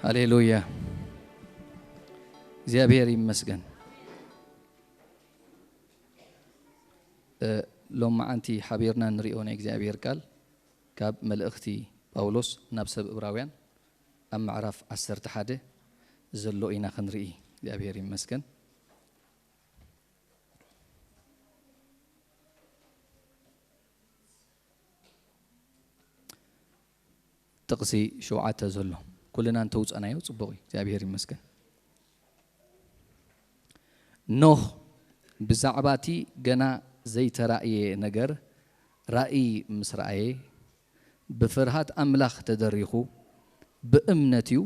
ሃሌሉያ፣ እግዚኣብሔር ይመስገን። እ፣ ሎማዓንቲ ሓቢርና ንሪኦ ናይ እግዚኣብሔር ቃል ካብ መልእኽቲ ጳውሎስ ናብ ሰብ እብራውያን ኣብ ምዕራፍ ዓሰርተ ሓደ ዘሎ ኢና ክንርኢ። እግዚኣብሔር ይመስገን። ጥቕሲ ሸውዓተ ዘሎ ኩልና እንተውፀናዮ ፅቡቕ እዩ። እግዚኣብሔር ይመስገን። ኖህ ብዛዕባ እቲ ገና ዘይተራእየ ነገር ራእይ ምስ ረኣየ፣ ብፍርሃት ኣምላኽ ተደሪኹ፣ ብእምነት እዩ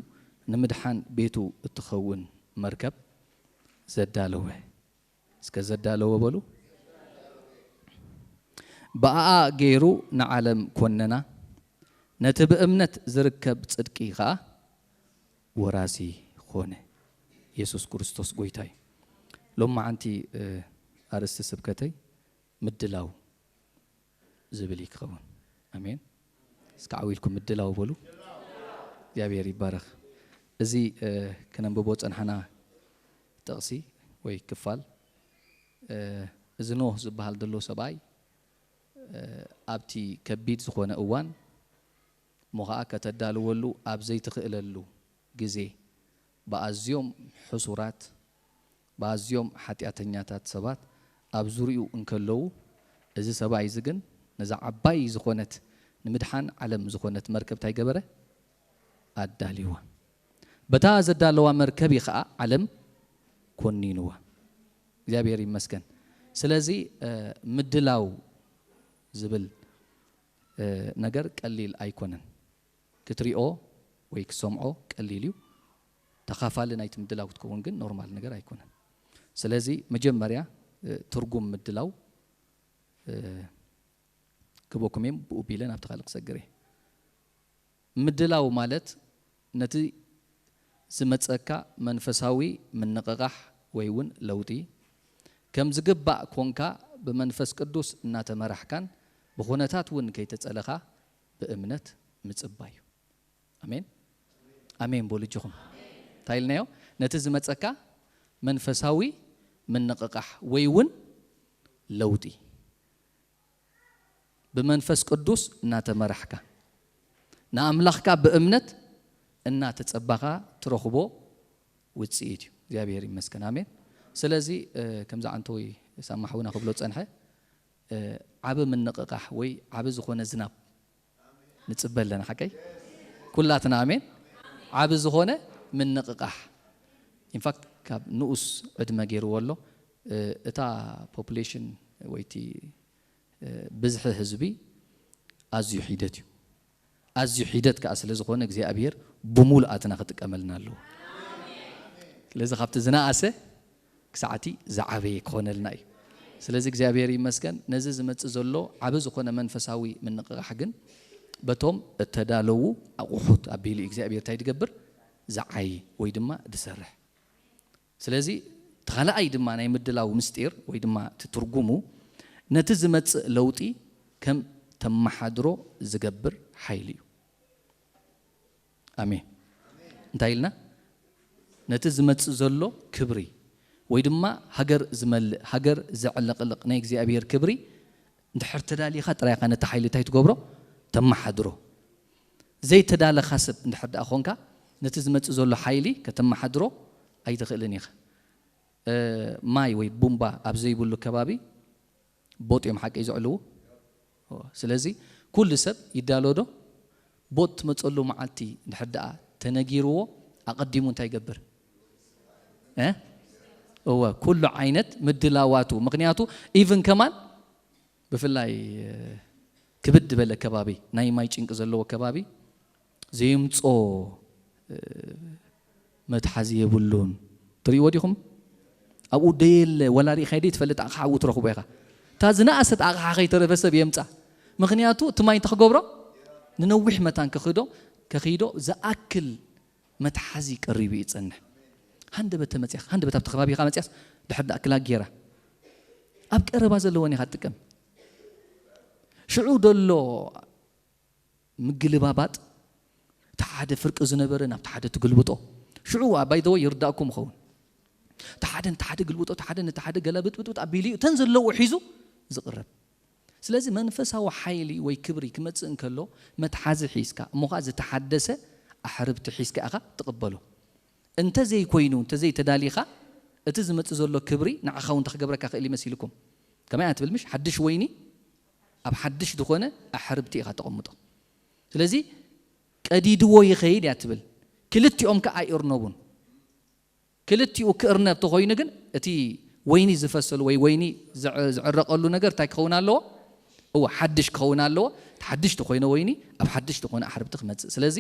ንምድሓን ቤቱ እትኸውን መርከብ ዘዳለወ። እስከ ዘዳለወ በሉ። ብኣኣ ገይሩ ንዓለም ኮነና፣ ነቲ ብእምነት ዝርከብ ጽድቂ ኸኣ ወራሲ ኾነ። የሱስ ክርስቶስ ጐይታ እዩ። ሎማዓንቲ፣ እ፣ ኣርእስቲ ስብከተይ ምድላው ዝብል እዩ ክኸውን። ኣሜን። እስከ ዓው ኢልኩም ምድላው በሉ። እግዚኣብሔር ይባረኽ። እዚ፣ እ፣ ክነንብቦ ጸንሓና ጥቕሲ ወይ ክፋል፣ እ፣ እዚ ኖህ ዝበሃል ዘሎ ሰብኣይ፣ እ፣ ኣብቲ ከቢድ ዝኾነ እዋን እሞ ኸዓ ከተዳልወሉ ኣብ ዘይትኽእለሉ ግዜ ብኣዝዮም ሕሱራት፣ ብኣዝዮም ሓጢኣተኛታት ሰባት ኣብ ዙርይኡ እንከለዉ፣ እዚ ሰብኣይ እዚ ግን ነዛ ዓባይ ዝኾነት ንምድሓን ዓለም ዝኾነት መርከብ እንታይ ገበረ? ኣዳልዋ። በታ ዘዳለዋ መርከብ እዩ ኸዓ ዓለም ኮኒንዋ። እግዚኣብሔር ይመስገን። ስለዚ፣ እ፣ ምድላው ዝብል፣ እ፣ ነገር ቀሊል ኣይኮነን። ክትሪኦ ወይ ክትሰምዖ ቀሊል እዩ። ተኻፋሊ ናይቲ ምድላው ክትከውን ግን ኖርማል ነገር ኣይኮነን። ስለዚ መጀመርያ፣ እ፣ ትርጉም ምድላው፣ እ፣ ክበኩም እየ፣ ብኡ ቢለ ናብቲ ካልእ ክሰግር እየ። ምድላው ማለት ነቲ ዝመጸካ መንፈሳዊ ምንቕቓሕ ወይ እውን ለውጢ ከም ዝግባእ ኮንካ ብመንፈስ ቅዱስ እናተመራሕካን ብኹነታት እውን ከይተጸለኻ ብእምነት ምጽባይ እዩ። ኣሜን፣ ኣሜን በሉ እጅኹም። እንታይ ኢልናዮ? ነቲ ዝመጸካ መንፈሳዊ ምንቕቓሕ ወይ እውን ለውጢ ብመንፈስ ቅዱስ እናተመራሕካ ንኣምላኽካ ብእምነት እናተጸባኻ ትረኽቦ ውጽኢት እዩ። እግዚኣብሔር ይመስገን። ኣሜን። ስለዚ፣ እ፣ ከምዚ ዓንተወይ ሳማ ሓውና ክብሎ ጸንሐ፣ እ፣ ዓቢ ምንቕቓሕ ወይ ዓቢ ዝኾነ ዝናብ ንጽበ ኣለና። ሓቀይ? ኩላትና ኣሜን። ዓቢ ዝኾነ ምንቕቓሕ። ኢንፋክት ካብ ንኡስ ዕድመ ገይርዎ ኣሎ። እ፣ እታ ፖፑሌሽን ወይ እቲ፣ እ፣ ብዝሒ ህዝቢ ኣዝዩ ሒደት እዩ። ኣዝዩ ሒደት ከኣ ስለ ዝኾነ እግዚኣብሔር ብሙሉኣትና ክጥቀመልና ኣለዎ። ስለዚ ካብቲ ዝነኣሰ ክሳዕቲ ዝዓበየ ክኾነልና እዩ። ስለዚ እግዚኣብሔር ይመስገን። ነዚ ዝመጽእ ዘሎ ዓቢ ዝኾነ መንፈሳዊ ምንቕቓሕ ግን በቶም እተዳለዉ ኣቑሑት ኣቢሉ እዩ እግዚኣብሔር እንታይ ዝገብር? ዝዓዪ ወይ ድማ ዝሰርሕ። ስለዚ እቲ ካልኣይ ድማ ናይ ምድላው ምስጢር ወይ ድማ እቲ ትርጉሙ ነቲ ዝመጽእ ለውጢ ከም ተመሓድሮ ዝገብር ሓይሊ እዩ። ኣሜን። እንታይ ኢልና? ነቲ ዝመጽእ ዘሎ ክብሪ ወይ ድማ ሃገር ዝመልእ፣ ሃገር ዘዕለቕልቕ ናይ እግዚኣብሔር ክብሪ እንድሕር ተዳሊኻ ጥራይ ኢኻ ነቲ ሓይሊ እንታይ ትገብሮ? ተመሓድሮ። ዘይተዳለኻ ሰብ እንድሕር ደኣ ኾንካ፣ ነቲ ዝመጽእ ዘሎ ሓይሊ ከተመሓድሮ ኣይትኽእልን ኢኻ። እ፣ ማይ ወይ ቡምባ ኣብ ዘይብሉ ከባቢ ቦጥ እዮም ሓቀይ ዘዕልዉ። ኦ፣ ስለዚ ኩሉ ሰብ ይዳሎ ዶ? ቦጥ ትመጸሉ መዓልቲ እንድሕር ደኣ ተነጊርዎ፣ ኣቐዲሙ እንታይ ይገብር? እ? እወ፣ ኩሉ ዓይነት ምድላዋቱ። ምኽንያቱ ኢቭን ከማን ብፍላይ፣ እ፣ ክብድ ዝበለ ከባቢ፣ ናይ ማይ ጭንቂ ዘለዎ ከባቢ፣ ዘይምጾ፣ እ፣ መትሓዚ የብሉን። ትርእይዎ ዲኹም? ኣብኡ ደየለ፣ ወላ ርኢኻዮ ደይትፈልጥ ኣቕሓ ኣብኡ ትረኽቦ ኢኻ። እታ ዝነኣሰት ኣቕሓ ከይተረፈ ሰብ የምጻ። ምኽንያቱ እቲ ማይ እንታይ ክገብሮ? ንነዊሕ መታን ከኽዶ፣ ከኽይዶ ዝኣክል መትሓዚ ቀሪቡ እዩ ዝጸንሕ። ሃንደበት ተመጽያ፣ ሃንደበት ኣብቲ ከባቢኻ መጽያስ፣ ድሕር ደኣ ክላ ጌራ። ኣብ ቀረባ ዘለወን ኢኻ ትጥቀም። ሽዑ ደሎ ምግልባባጥ፣ እታ ሓደ ፍርቂ ዝነበረ ናብቲ ሓደ ትግልብጦ። ሽዑ ባይደወ ይርዳእኩም ይኸውን። እቲ ሓደ ነቲ ሓደ ግልብጦ፣ እቲ ሓደ ነቲ ሓደ ገላብጥብጥብጥ ኣቢሉ እዩ እተን ዘለዎ ሒዙ ዝቕረብ። ስለዚ መንፈሳዊ ሓይሊ ወይ ክብሪ ክመጽእ እንከሎ፣ መትሓዚ ሒዝካ፣ እሞ ኸዓ ዝተሓደሰ ኣሕርብቲ ሒዝካ ኢኻ ትቕበሎ። እንተዘይኮይኑ፣ እንተዘይተዳሊኻ፣ እቲ ዝመጽእ ዘሎ ክብሪ ንዓኻ እውን እንታይ ክገብረካ ክእል ይመሲልኩም? ከመይ እያ ትብል ምሽ? ሓድሽ ወይኒ ኣብ ሓድሽ ዝኾነ ኣሕርብቲ ኢኻ ተቐምጦ። ስለዚ ቀዲድዎ ይኸይድ እያ ትብል። ክልቲኦም ከኣ ኣይእርነቡን። ክልቲኡ ክእርነብ ተኾይኑ ግን፣ እቲ ወይኒ ዝፈሰሉ ወይ ወይኒ ዝዕ-፣ ዝዕረቐሉ ነገር እንታይ ክኸውን ኣለዎ? እወ፣ ሓድሽ ክኸውን ኣለዎ። እቲ ሓድሽ ተኾይነ ወይኒ ኣብ ሓድሽ ተኾነ ኣሕርብቲ ክመጽእ። ስለዚ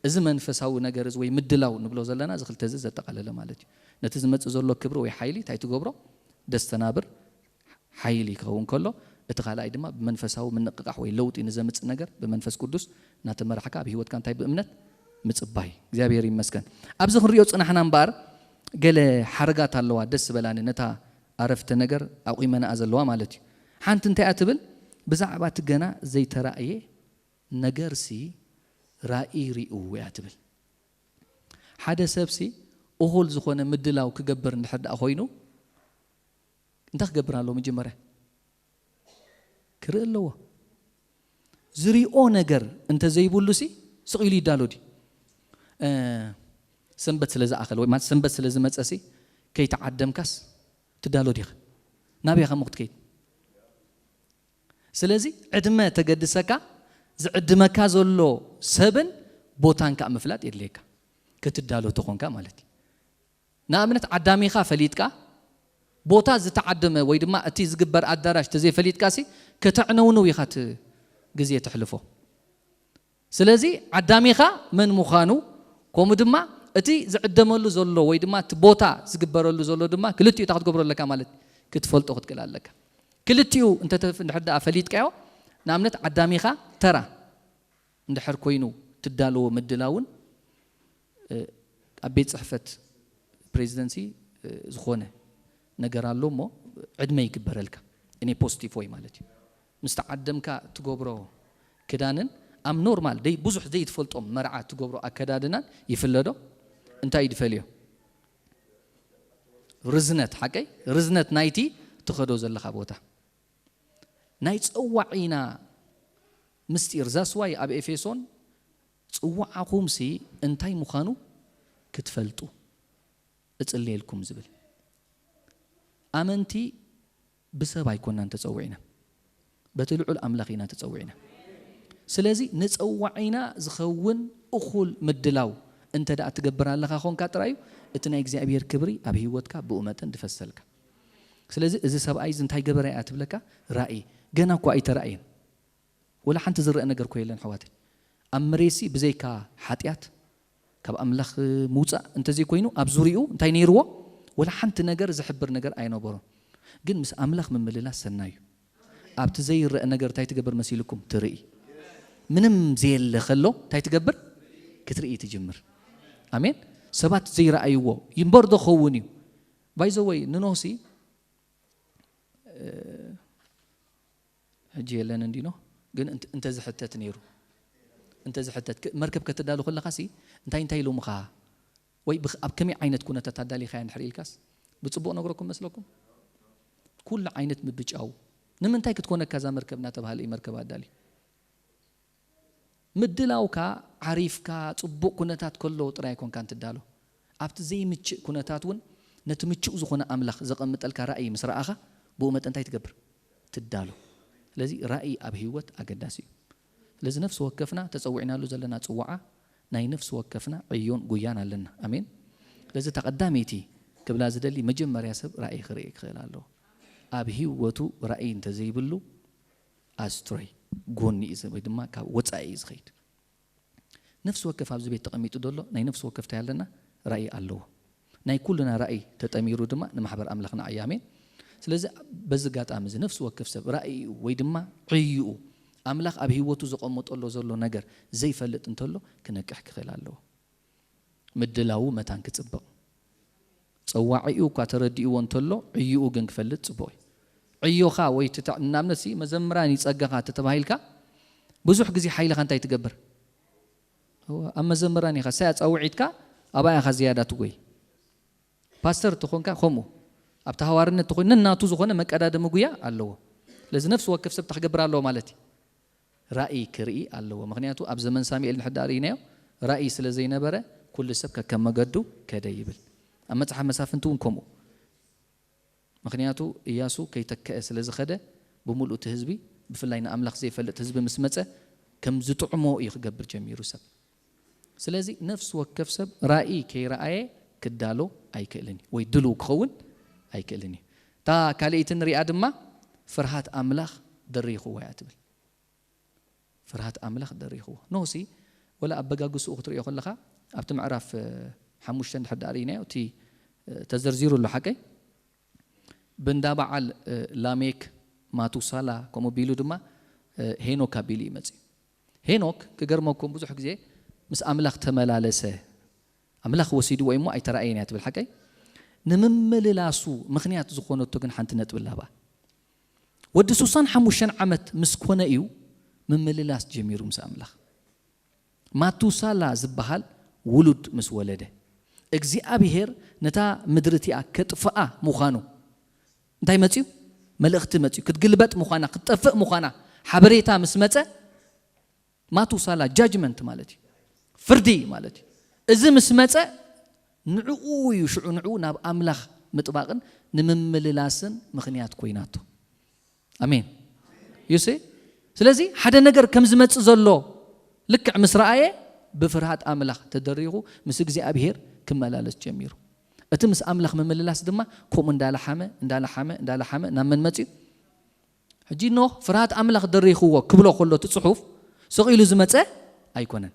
እዚ መንፈሳዊ ነገር እዚ ወይ ምድላው ንብሎ ዘለና፣ እዚ ክልተ እዚ ዘጠቓለለ ማለት እዩ። ነቲ ዝመጽእ ዘሎ ክብሪ ወይ ሓይሊ እንታይ ትገብሮ? ደስተናብር ሓይሊ ክኸውን ከሎ፣ እቲ ካልኣይ ድማ ብመንፈሳዊ ምንቕቓሕ ወይ ለውጢ ንዘምጽእ ነገር ብመንፈስ ቅዱስ እናተመራሕካ ኣብ ህይወትካ እንታይ ብእምነት ምጽባይ። እግዚኣብሔር ይመስገን። ኣብዚ ክንሪኦ ጽናሕና እምበኣር ገለ ሓረጋት ኣለዋ፣ ደስ በላኒ፣ ነታ ኣረፍተ ነገር ኣቑመናኣ ዘለዋ ማለት እዩ። ሓንቲ እንታይ እያ ትብል? ብዛዕባ እቲ ገና ዘይተራእየ ነገርሲ ራእይ ሪኡ እያ ትብል። ሓደ ሰብሲ እኹል ዝኾነ ምድላው ክገብር እንድሕር ደኣ ኮይኑ፣ እንታይ ክገብር ኣለዎ? መጀመርያ ክርኢ ኣለዎ። ዝሪኦ ነገር እንተዘይብሉ ሲ ስቕ ኢሉ ይዳሎ ድዩ? እ፣ ሰንበት ስለ ዝኣኸለ ወይ ማለት ሰንበት ስለ ዝመጸ ሲ ከይተዓደምካስ ትዳሎ ዲኻ? ናበይ ኢኻ እሞ ክትከይድ? ስለዚ ዕድመ ተገድሰካ፣ ዝዕድመካ ዘሎ ሰብን ቦታን ከኣ ምፍላጥ የድልየካ። ክትዳሎ ተኾንካ ማለት እዩ። ንኣብነት ዓዳሚኻ ፈሊጥካ፣ ቦታ ዝተዓደመ ወይ ድማ እቲ ዝግበር ኣዳራሽ ተዘይፈሊጥካ ሲ ከተዕነውንው ኢኻ እቲ ግዜ ተሕልፎ። ስለዚ ዓዳሚኻ መን ምዃኑ፣ ከምኡ ድማ እቲ ዝዕደመሉ ዘሎ ወይ ድማ እቲ ቦታ ዝግበረሉ ዘሎ ድማ ክልቲኡ እንታይ ክትገብሮ ኣለካ ማለት ክትፈልጦ ክትክእል ኣለካ። ክልቲኡ እንተ ተፍ-፣ እንድሕር ደኣ ፈሊጥካዮ፣ ንኣብነት ዓዳሚኻ ተራ እንድሕር ኮይኑ ትዳለዎ ምድላውን፣ እ፣ ኣብ ቤት ጽሕፈት ፕሬዚደንሲ፣ እ፣ ዝኾነ ነገር ኣሎ እሞ ዕድመ ይግበረልካ። እኔ ፖዚቲቭ ወይ ማለት እዩ። ምስ ተዓደምካ ትገብሮ ክዳንን ኣብ ኖርማል ደይ-፣ ብዙሕ ዘይትፈልጦም መርዓ ትገብሮ ኣከዳድናን ይፍለዶ? እንታይ እዩ ድፈልዮ? ርዝነት፣ ሓቀይ? ርዝነት ናይቲ ትኸዶ ዘለኻ ቦታ። ናይ ጸዋዒና ምስጢር፣ ዛስዋይ ኣብ ኤፌሶን ጽዋዓኹምሲ እንታይ ምዃኑ ክትፈልጡ እጽልየልኩም ዝብል። ኣመንቲ ብሰብ ኣይኮናን ተጸዊዕና፣ በቲ ልዑል ኣምላኽ ኢና ተጸዊዕና። ስለዚ ንጸዋዒና ዝኸውን እኹል ምድላው እንተ ደኣ ትገብር ኣለኻ ኾንካ ጥራይ እዩ እቲ ናይ እግዚኣብሔር ክብሪ ኣብ ህይወትካ ብኡ መጠን ድፈሰልካ። ስለዚ እዚ ሰብኣይ እዚ እንታይ ገበረ እያ ትብለካ? ራእይ። ገና እኳ ኣይተራእየን። ወላ ሓንቲ ዝረአ ነገር እኮ የለን ኣሕዋተይ። ኣብ መሬትሲ ብዘይካ ሓጢኣት ካብ ኣምላኽ ምውጻእ እንተዘይኮይኑ ኣብ ዙሪኡ እንታይ ነይርዎ? ወላ ሓንቲ ነገር ዝሕብር ነገር ኣይነበሮን። ግን ምስ ኣምላኽ ምምልላስ ሰናይ እዩ። ኣብቲ ዘይረአ ነገር እንታይ ትገብር መሲልኩም? ትርኢ። ምንም ዘየለ ከሎ እንታይ ትገብር? ክትርኢ ትጅምር። ኣሜን። ሰባት ዘይረኣይዎ ይንበር ዶ ኸውን እዩ? ባይዘወይ ንኖህሲ፣ እ፣ ሕጂ የለን እንዲኖ፣ ግን እንተ-፣ እንተዝሕተት ነይሩ። እንተዝሕተት፣ ክ-፣ መርከብ ከተዳሉ ከለኻሲ እንታይ እንታይ ኢሎምኻ? ወይ ብኽ-፣ ኣብ ከመይ ዓይነት ኩነታት ኣዳሊኻያ እንድሕር ኢልካስ ብጽቡቕ ነግረኩም መስለኩም? ኩሉ ዓይነት ምብጫው። ንምንታይ ክትኮነካ እዛ መርከብ እናተባህለ እዩ መርከብ ኣዳልዩ። ምድላውካ ዓሪፍካ ጽቡቕ ኩነታት ከሎ ጥራይ ኣይኮንካን ትዳሎ። ኣብቲ ዘይምችእ ኩነታት እውን ነቲ ምቹእ ዝኾነ ኣምላኽ ዘቐምጠልካ ራእይ ምስ ረኣኻ፣ ብኡ መጠን እንታይ ትገብር? ትዳሎ። ስለዚ ራእይ ኣብ ህይወት ኣገዳሲ እዩ። ስለዚ ነፍሲ ወከፍና ተጸዊዕናሉ ዘለና ጽዋዓ ናይ ነፍሲ ወከፍና ዕዮን ጉያን ኣለና። ኣሜን። ስለዚ እታ ቀዳመይቲ ክብላ ዝደሊ፣ መጀመርያ ሰብ ራእይ ክርኢ ክኽእል ኣለዎ። ኣብ ህይወቱ ራእይ እንተዘይብሉ ኣስትሮይ ጎኒ እዩ ዝ-፣ ወይ ድማ ካብ ወጻኢ እዩ ዝኸይድ። ነፍሲ ወከፍ ኣብዚ ቤት ተቐሚጡ ዘሎ ናይ ነፍሲ ወከፍ እንታይ ኣለና? ራእይ ኣለዎ። ናይ ኩልና ራእይ ተጠሚሩ ድማ ንማሕበር ኣምላኽና እዩ። ኣሜን። ስለዚ በዚ ኣጋጣሚ እዚ ነፍሲ ወከፍ ሰብ ራእይኡ ወይ ድማ ዕይኡ ኣምላኽ ኣብ ህይወቱ ዘቐመጠሎ ዘሎ ነገር ዘይፈልጥ እንተሎ ክነቅሕ ክኽእል ኣለዎ። ምድላዉ መታን ክጽብቕ። ጸዋዒኡ እኳ ተረዲእዎ እንተሎ፣ ዕይኡ ግን ክፈልጥ ጽቡቕ እዩ። ዕዮኻ ወይ ትተ-፣ ንኣብነት ሲ መዘምራን ይጸጋኻ ተተባሂልካ፣ ብዙሕ ግዜ ሓይልኻ እንታይ ትገብር? ኣብ መዘምራን ኢኻ ሳይ ኣጻውዒትካ ኣብኣ ኢኻ ዝያዳ ትጎይ። ፓስተር ተኾንካ ከምኡ ኣብቲ ሃዋርነት ተኾይኑ ነናቱ ዝኾነ መቀዳደሚ ጉያ ኣለዎ። ስለዚ ነፍሲ ወከፍ ሰብ እንታይ ክገብር ኣለዎ ማለት እዩ? ራእይ ክርኢ ኣለዎ። ምክንያቱ ኣብ ዘመን ሳሙኤል እንድሕር ደኣ ርኢናዮ ራእይ ስለ ዘይነበረ ኩሉ ሰብ ከከም መገዱ ከደ ይብል። ኣብ መጽሓፍ መሳፍንቲ እውን ከምኡ። ምክንያቱ እያሱ ከይተከአ ስለ ዝኸደ ብምሉእ እቲ ህዝቢ ብፍላይ ንኣምላኽ ዘይፈልጥ ህዝቢ ምስ መጸ ከም ዝጥዕሞ እዩ ክገብር ጀሚሩ ሰብ። ስለዚ ነፍሲ ወከፍ ሰብ ራእይ ከይረኣየ ክዳሎ ኣይክእልን እዩ ወይ ድሉው ክኸውን ኣይክእልን እዩ። እታ ካልኣይቲ ንሪኣ ድማ ፍርሃት ኣምላኽ ደሪኽዎ እያ ትብል። ፍርሃት ኣምላኽ ደሪኽዎ። ኖሲ ወላ ኣበጋግስኡ ክትሪኦ ከለኻ ኣብቲ ምዕራፍ ሓሙሽተ እንድሕር ደኣ ርኢናዮ እቲ ተዘርዚሩ ኣሎ ሓቀይ ብእንዳ በዓል ላሜክ ማቱሳላ ከምኡ ቢሉ ድማ ሄኖክ ኣቢሉ እዩ መፅዩ። ሄኖክ ክገርመኩም ብዙሕ ግዜ ምስ ኣምላኽ ተመላለሰ። ኣምላኽ ወሲድዎ እሞ ኣይተራእየን እያ ትብል ሓቀይ። ንምምልላሱ ምኽንያት ዝኾነቶ ግን ሓንቲ ነጥቢ ኣላ ብኣ። ወዲ ሱሳን ሓሙሽተን ዓመት ምስ ኮነ እዩ ምምልላስ ጀሚሩ ምስ ኣምላኽ። ማቱሳላ ዝበሃል ውሉድ ምስ ወለደ እግዚኣብሄር ነታ ምድሪ እቲኣ ከጥፍኣ ምዃኑ እንታይ መፅዩ? መልእኽቲ መፅዩ ክትግልበጥ ምዃና ክትጠፍእ ምዃና ሓበሬታ ምስ መፀ ማቱሳላ ጃጅመንት ማለት እዩ ፍርዲ ማለት እዩ። እዚ ምስ መፀ ንዕኡ እዩ ሽዑ ንዕኡ ናብ ኣምላኽ ምጥባቕን ንምምልላስን ምኽንያት ኮይናቶ። ኣሜን ዩሲ። ስለዚ ሓደ ነገር ከም ዝመፅእ ዘሎ ልክዕ ምስ ረኣየ ብፍርሃት ኣምላኽ ተደሪኹ ምስ እግዚኣብሄር ክመላለስ ጀሚሩ። እቲ ምስ ኣምላኽ ምምልላስ ድማ ከምኡ እንዳለሓመ እንዳለሓመ እንዳለሓመ ናብ መን መፅዩ? ሕጂ ኖህ ፍርሃት ኣምላኽ ደሪኽዎ ክብሎ ከሎ እቲ ፅሑፍ ስቕ ኢሉ ዝመፀ ኣይኮነን።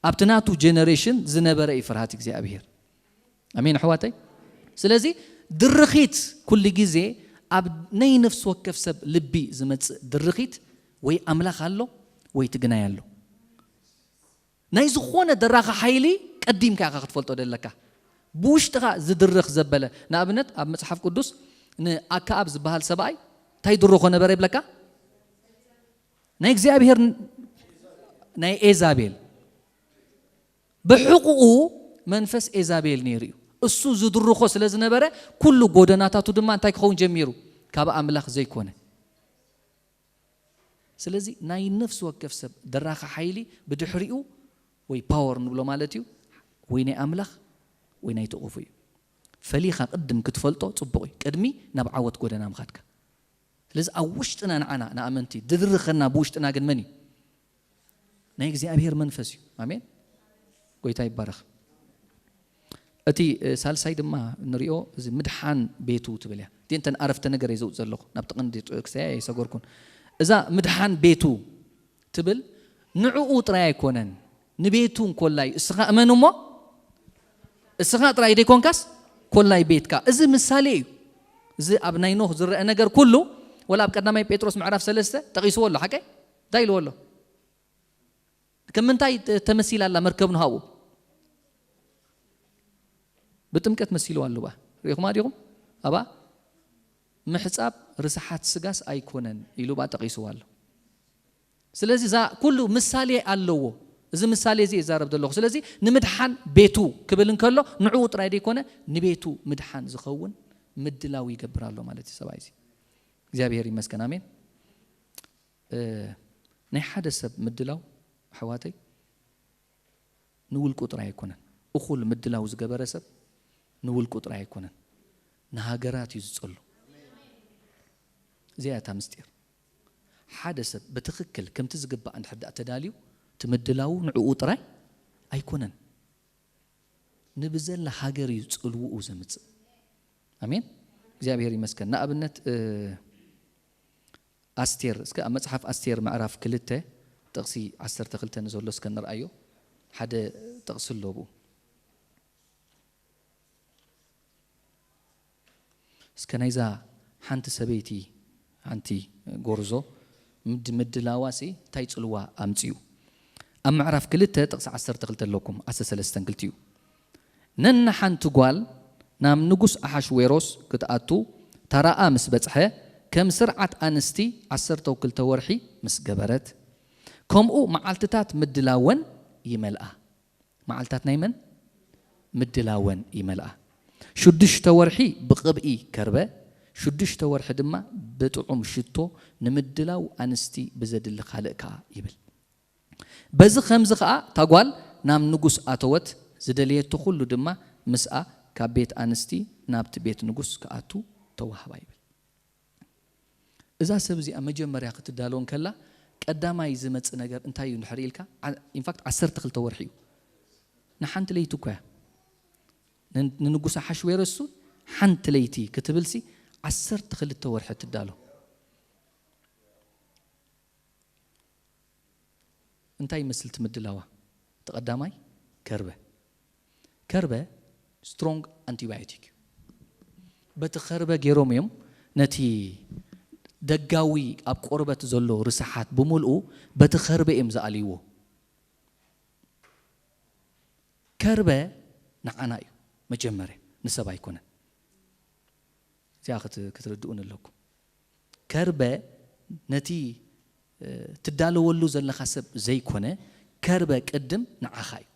ኣብቲ ናቱ ጀነሬሽን ዝነበረ እዩ ፍርሃት እግዚኣብሄር። ኣሜን ኣሕዋተይ። ስለዚ ድርኺት ኩሉ ግዜ ኣብ ናይ ነፍሲ ወከፍ ሰብ ልቢ ዝመፅእ ድርኺት ወይ ኣምላኽ ኣሎ ወይ ትግናይ ኣሎ። ናይ ዝኾነ ደራኺ ሓይሊ ቀዲምካ ኢኻ ክትፈልጦ ደለካ። ብውሽጥኻ ዝድርኽ ዘበለ ንኣብነት ኣብ መጽሓፍ ቅዱስ ንኣከኣብ ዝበሃል ሰብኣይ እንታይ ድርኾ ነበረ ይብለካ? ናይ እግዚኣብሔር ናይ ኤዛቤል ብሕቕኡ መንፈስ ኤዛቤል ነይሩ እዩ። እሱ ዝድርኾ ስለ ዝነበረ ኩሉ ጎደናታቱ ድማ እንታይ ክኸውን ጀሚሩ? ካብ ኣምላኽ ዘይኮነ። ስለዚ ናይ ነፍሲ ወከፍ ሰብ ደራኺ ሓይሊ ብድሕሪኡ ወይ ፓወር ንብሎ ማለት እዩ ወይ ናይ ኣምላኽ ወይ ናይ ተቑፉ እዩ። ፈሊኻ ቅድም ክትፈልጦ ጽቡቕ እዩ ቅድሚ ናብ ዓወት ጎደና ምኻድካ። ስለዚ ኣብ ውሽጥና ንዓና ንኣመንቲ ድድርኸና ብውሽጥና ግን መን እዩ? ናይ እግዚኣብሔር መንፈስ እዩ። ኣሜን። ጎይታ ይባረኽ። እቲ ሳልሳይ ድማ ንሪኦ እዚ ምድሓን ቤቱ ትብል እያ። እቲ እንተን ኣረፍተ ነገር እየ ዘውፅ ዘለኹ ናብቲ ቀንዲ ጥቅሰያ ኣይሰገርኩን። እዛ ምድሓን ቤቱ ትብል ንዕኡ ጥራይ ኣይኮነን ንቤቱ እንኮላይ እስኻ እመን እሞ እስኻ ጥራይ ዘይኮንካስ ኮላይ ቤትካ። እዚ ምሳሌ እዩ። እዚ ኣብ ናይ ኖህ ዝረአ ነገር ኩሉ ወላ ኣብ ቀዳማይ ጴጥሮስ ምዕራፍ ሰለስተ ጠቂስዎ ኣሎ። ሓቀይ እንታይ ኢልዎ ኣሎ? ከም ምንታይ ተመሲላ ኣላ መርከብ ንሃቡ? ብጥምቀት መሲልዋ ኣሉ ባ ሪኢኹማ ዲኹም? ኣባ ምሕጻብ ርስሓት ስጋስ ኣይኮነን ኢሉ ባ ጠቂስዋ ኣሎ። ስለዚ እዛ ኩሉ ምሳሌ ኣለዎ። እዚ ምሳሌ እዚ ይዛረብ ዘለኹ። ስለዚ ንምድሓን ቤቱ ክብል እንከሎ ንዕኡ ጥራይ ዘይኮነ ንቤቱ ምድሓን ዝኸውን ምድላው ይገብር ኣሎ ማለት እዩ ሰብኣይ እዚ። እግዚኣብሔር ይመስገን። ኣሜን። ናይ ሓደ ሰብ ምድላው ኣሕዋተይ ንውልቁ ጥራይ ኣይኮነን። እኹል ምድላው ዝገበረ ሰብ ንውልቁ ጥራይ ኣይኮነን፣ ንሃገራት እዩ ዝጸሉ። እዚኣ እታ ምስጢር። ሓደ ሰብ ብትኽክል ከምቲ ዝግባእ እንድሕር ደኣ ተዳልዩ እቲ ምድላው ንዕኡ ጥራይ ኣይኮነን፣ ንብዘላ ሃገር እዩ ጽልውኡ ዘምጽእ። ኣሜን። እግዚኣብሔር ይመስገን። ንኣብነት ኣስቴር እስከ ኣብ መጽሓፍ ኣስቴር ምዕራፍ ክልተ ጥቕሲ ዓሰርተ ክልተ ንዘሎ እስከ ንርኣዮ። ሓደ ጥቕሲ ኣሎ ብኡ። እስከ ናይዛ ሓንቲ ሰበይቲ ሓንቲ ጎርዞ ምድ ምድላዋሲ እንታይ ጽልዋ ኣምጽኡ? ኣብ ምዕራፍ ክልተ ጥቕሲ ዓሰርተ ክልተ ኣለኩም ዓሰርተ ሰለስተ ክልቲኡ ነንሓንቲ ጓል ናብ ንጉስ ኣሓሽዌሮስ ክትኣቱ ተራኣ ምስ በጽሐ ከም ስርዓት ኣንስቲ ዓሰርተ ክልተ ወርሒ ምስ ገበረት ከምኡ መዓልትታት ምድላወን ይመልኣ። መዓልታት ናይ መን? ምድላወን ይመልኣ። ሽዱሽተ ወርሒ ብቕብኢ ከርበ፣ ሽዱሽተ ወርሒ ድማ ብጥዑም ሽቶ ንምድላው ኣንስቲ ብዘድሊ ካልእ ከኣ ይብል። በዚ ኸምዚ ኸኣ እታ ጓል ናብ ንጉስ ኣተወት፣ ዝደለየቶ ኹሉ ድማ ምስኣ ካብ ቤት ኣንስቲ ናብቲ ቤት ንጉስ ክኣቱ ተዋህባ ይብል። እዛ ሰብ እዚኣ መጀመርያ ክትዳሎ እንከላ ቀዳማይ ዝመጽእ ነገር እንታይ እዩ እንድሕር ኢልካ፣ ኢንፋክት ዓሰርተ ክልተ ወርሒ እዩ። ንሓንቲ ለይቲ እኮ እያ። ን- ንንጉስ ኣሓሽዌሮስ ሓንቲ ለይቲ ክትብልሲ ዓሰርተ ክልተ ወርሒ ትዳሎ። እንታይ ይመስል እቲ ምድላዋ? እቲ ቀዳማይ ከርበ። ከርበ ስትሮንግ ኣንቲባዮቲክ እዩ። በቲ ከርበ ገይሮም እዮም ነቲ ደጋዊ ኣብ ቆርበት ዘሎ ርስሓት ብምልኡ በቲ ከርበ እዮም ዝኣልይዎ። ከርበ ንዓና እዩ መጀመርያ፣ ንሰብ ኣይኮነን። እዚኣ ክት- ክትርድኡን ኣለኩም። ከርበ ነቲ እ፣ ትዳለወሉ ዘለኻ ሰብ ዘይኮነ፣ ከርበ ቅድም ንዓኻ እዩ።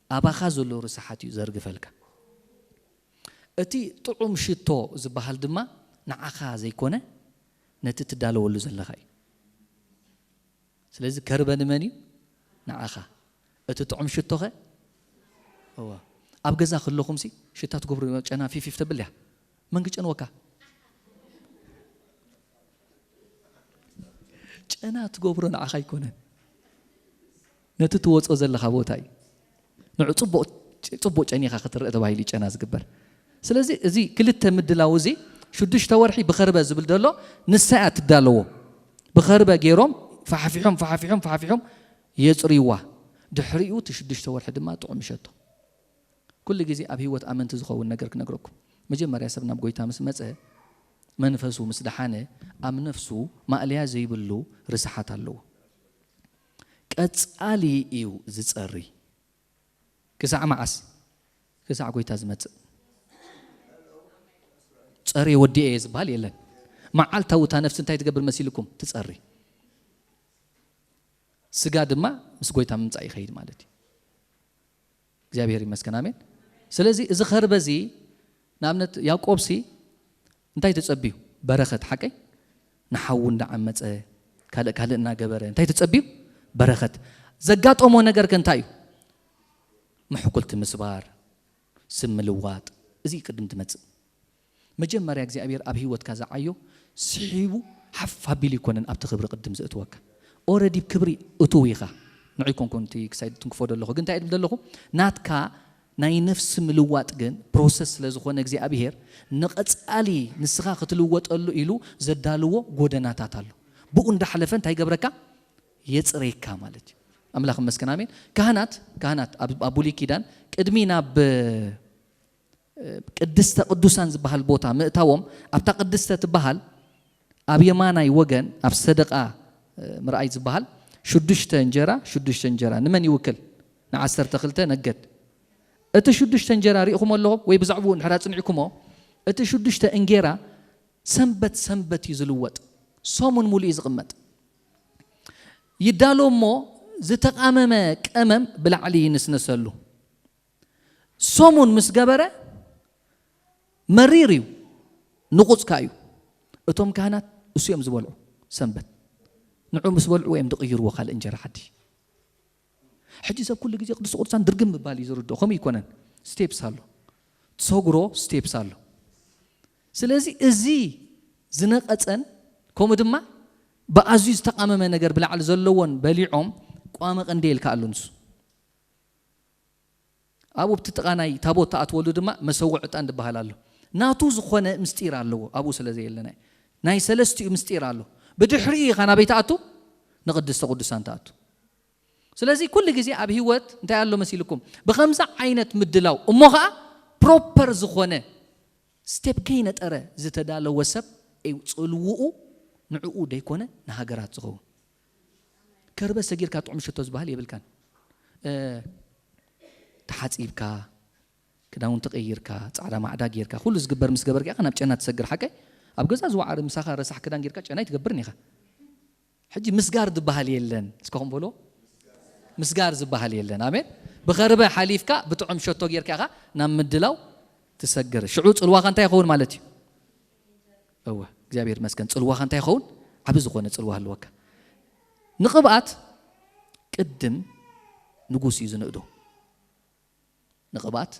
ኣባኻ ዘሎ ርስሓት እዩ ዘርግፈልካ። እቲ ጥዑም ሽቶ ዝበሃል ድማ ንዓኻ ዘይኮነ፣ ነቲ ትዳለወሉ ዘለኻ እዩ። ስለዚ ከርበ ንመን እዩ? ንዓኻ። እቲ ጥዑም ሽቶኸ? እወ። ኣብ ገዛ ከለኹምሲ ሽታ ትገብሩ፣ ጨና ፊፊፍ ተብል እያ። መን ክጨንወካ? ጨና ትገብሮ ንዓኻ ኣይኮነን፣ ነቲ ትወጾ ዘለኻ ቦታ እዩ። ንዑ ጽቡቕ፣ ጽቡቕ ጨኒኻ ክትረአ ተባሂሉ እዩ ጨና ዝግበር። ስለዚ እዚ ክልተ ምድላው እዚ ሽዱሽተ ወርሒ ብኸርበ ዝብል ዘሎ ንሳ እያ ትዳለዎ። ብኸርበ ገይሮም ፋሕፊሖም፣ ፋሕፊሖም፣ ፋሕፊሖም የጽርይዋ። ድሕሪኡ እቲ ሽዱሽተ ወርሒ ድማ ጥዑም ይሸቶ። ኩሉ ግዜ ኣብ ህይወት ኣመንቲ ዝኸውን ነገር ክነግረኩም። መጀመርያ ሰብ ናብ ጎይታ ምስ መጸ፣ መንፈሱ ምስ ደሓነ፣ ኣብ ነፍሱ ማእለያ ዘይብሉ ርስሓት ኣለዎ። ቀጻሊ እዩ ዝጸሪ። ክሳዕ መዓስ? ክሳዕ ጎይታ ዝመጽእ። ጸርየ ወዲኤ እየ ዝበሃል የለን። መዓልታዊ እታ ነፍሲ እንታይ ትገብር መሲልኩም? ትጸሪ። ስጋ ድማ ምስ ጎይታ ምምጻእ ይኸይድ ማለት እዩ። እግዚኣብሔር ይመስገን፣ ኣሜን። ስለዚ እዚ ኸርበ እዚ ንኣብነት ያዕቆብሲ እንታይ ተጸብዩ? በረኸት፣ ሓቀይ? ንሓዉ እንዳዓመጸ፣ ካልእ ካልእ እናገበረ እንታይ ተጸብዩ? በረኸት። ዘጋጠሞ ነገር ከ እንታይ እዩ? ምሕኩልቲ ምስባር፣ ስም ምልዋጥ፣ እዚ ቅድም ትመጽእ። መጀመርያ እግዚኣብሔር ኣብ ህይወትካ ዝዓዮ ስሒቡ ሓፍ ኣቢሉ ይኮነን ኣብቲ ክብሪ ቅድም ዘእትወካ። ኦረዲ ክብሪ እትው ኢኻ። ንዑ ይኮንኩን እቲ ክሳይ ትንክፎ ዘለኹ፣ ግን እንታይ እብል ዘለኹ? ናትካ ናይ ነፍሲ ምልዋጥ ግን ፕሮሰስ ስለ ዝኾነ እግዚኣብሔር ንቐጻሊ ንስኻ ክትልወጠሉ ኢሉ ዘዳልዎ ጎደናታት ኣሎ። ብኡ እንዳሓለፈ እንታይ ይገብረካ? የጽረየካ ማለት እዩ። ኣምላኽ ይመስገን፣ ኣሜን። ካህናት፣ ካህናት ኣብ፣ ኣብ ብሉይ ኪዳን ቅድሚ ናብ ቅድስተ ቅዱሳን ዝበሃል ቦታ ምእታዎም፣ ኣብታ ቅድስተ ትበሃል ኣብ የማናይ ወገን ኣብ ሰደቓ፣ እ፣ ምርኣይ ዝበሃል ሽዱሽተ እንጀራ፣ ሽዱሽተ እንጀራ ንመን ይውክል? ንዓሰርተ ክልተ ነገድ። እቲ ሽዱሽተ እንጀራ ሪእኹሞ ኣለኹም ወይ ብዛዕባኡ እንድሕር ኣጽኒዕኩሞ፣ እቲ ሽዱሽተ እንጌራ ሰንበት ሰንበት እዩ ዝልወጥ፣ ሰሙን ሙሉእ እዩ ዝቕመጥ። ይዳሎ እሞ ዝተቓመመ ቀመም ብላዕሊ ይንስነሰሉ። ሰሙን ምስ ገበረ መሪር እዩ፣ ንቑጽካ እዩ። እቶም ካህናት እሱ እዮም ዝበልዑ ሰንበት። ንዑ ምስ በልዑ እዮም ዝቕይርዎ ካልእ እንጀራ ሓድሽ። ሕጂ ሰብ ኩሉ ግዜ ቅዱስ ቁርሳን ድርግም ምባል እዩ ዝርድኦ። ከምኡ ይኮነን። ስቴፕስ ኣሎ። ትሰግሮ ስቴፕስ ኣሎ። ስለዚ እዚ ዝነቐጸን ከምኡ ድማ ብኣዝዩ ዝተቓመመ ነገር ብላዕሊ ዘለዎን በሊዖም ቋመ ቀንዴ ኢልካ ኣሎ ንሱ። ኣብኡ ኣብቲ ጥቓ ናይ ታቦት ትኣትወሉ ድማ መሰውዒ ዕጣን ዝበሃል ኣሎ። ናቱ ዝኾነ ምስጢር ኣለዎ፣ ኣብኡ ስለ ዘየለና እዩ። ናይ ሰለስቲኡ ምስጢር ኣሎ። ብድሕሪኡ ኢኻ ናበይ ትኣቱ? ንቅድስተ ቅዱሳን ትኣቱ። ስለዚ ኩሉ ግዜ ኣብ ህይወት እንታይ ኣሎ መሲልኩም? ብኸምዚ ዓይነት ምድላው፣ እሞ ኸዓ ፕሮፐር ዝኾነ ስቴፕ ከይነጠረ ዝተዳለወ ሰብ እዩ ጽልውኡ ንዕኡ ደይኮነ ንሃገራት ዝኸውን። ከርበ ሰጊርካ ጥዑም ሽቶ ዝበሃል የብልካን። እ፣ ተሓጺብካ፣ ክዳውንቲ ቀይርካ፣ ጻዕዳ ማዕዳ ጌርካ፣ ኩሉ ዝግበር ምስ ገበርካ ኢኻ ናብ ጨና ትሰግር። ሓቀይ? ኣብ ገዛ ዝወዓረ ምሳኻ ረሳሕ ክዳን ጌርካ ጨና ኣይትገብርን ኢኻ። ሕጂ ምስጋር ዝበሃል የለን። እስካኹም በሎ። ምስጋር ዝበሃል የለን። ኣሜን። ብኸርበ ሓሊፍካ ብጥዑም ሸቶ ጌርካ ኢኻ ናብ ምድላው ትሰግር። ሽዑ ጽልዋኻ እንታይ ይኸውን ማለት እዩ? እወ፣ እግዚኣብሔር ይመስገን። ጽልዋኻ እንታይ ይኸውን? ዓቢ ዝኾነ ጽልዋ ኣለወካ። ንቕብኣት ቅድም ንጉስ እዩ ዝንእዶ። ንቕብኣት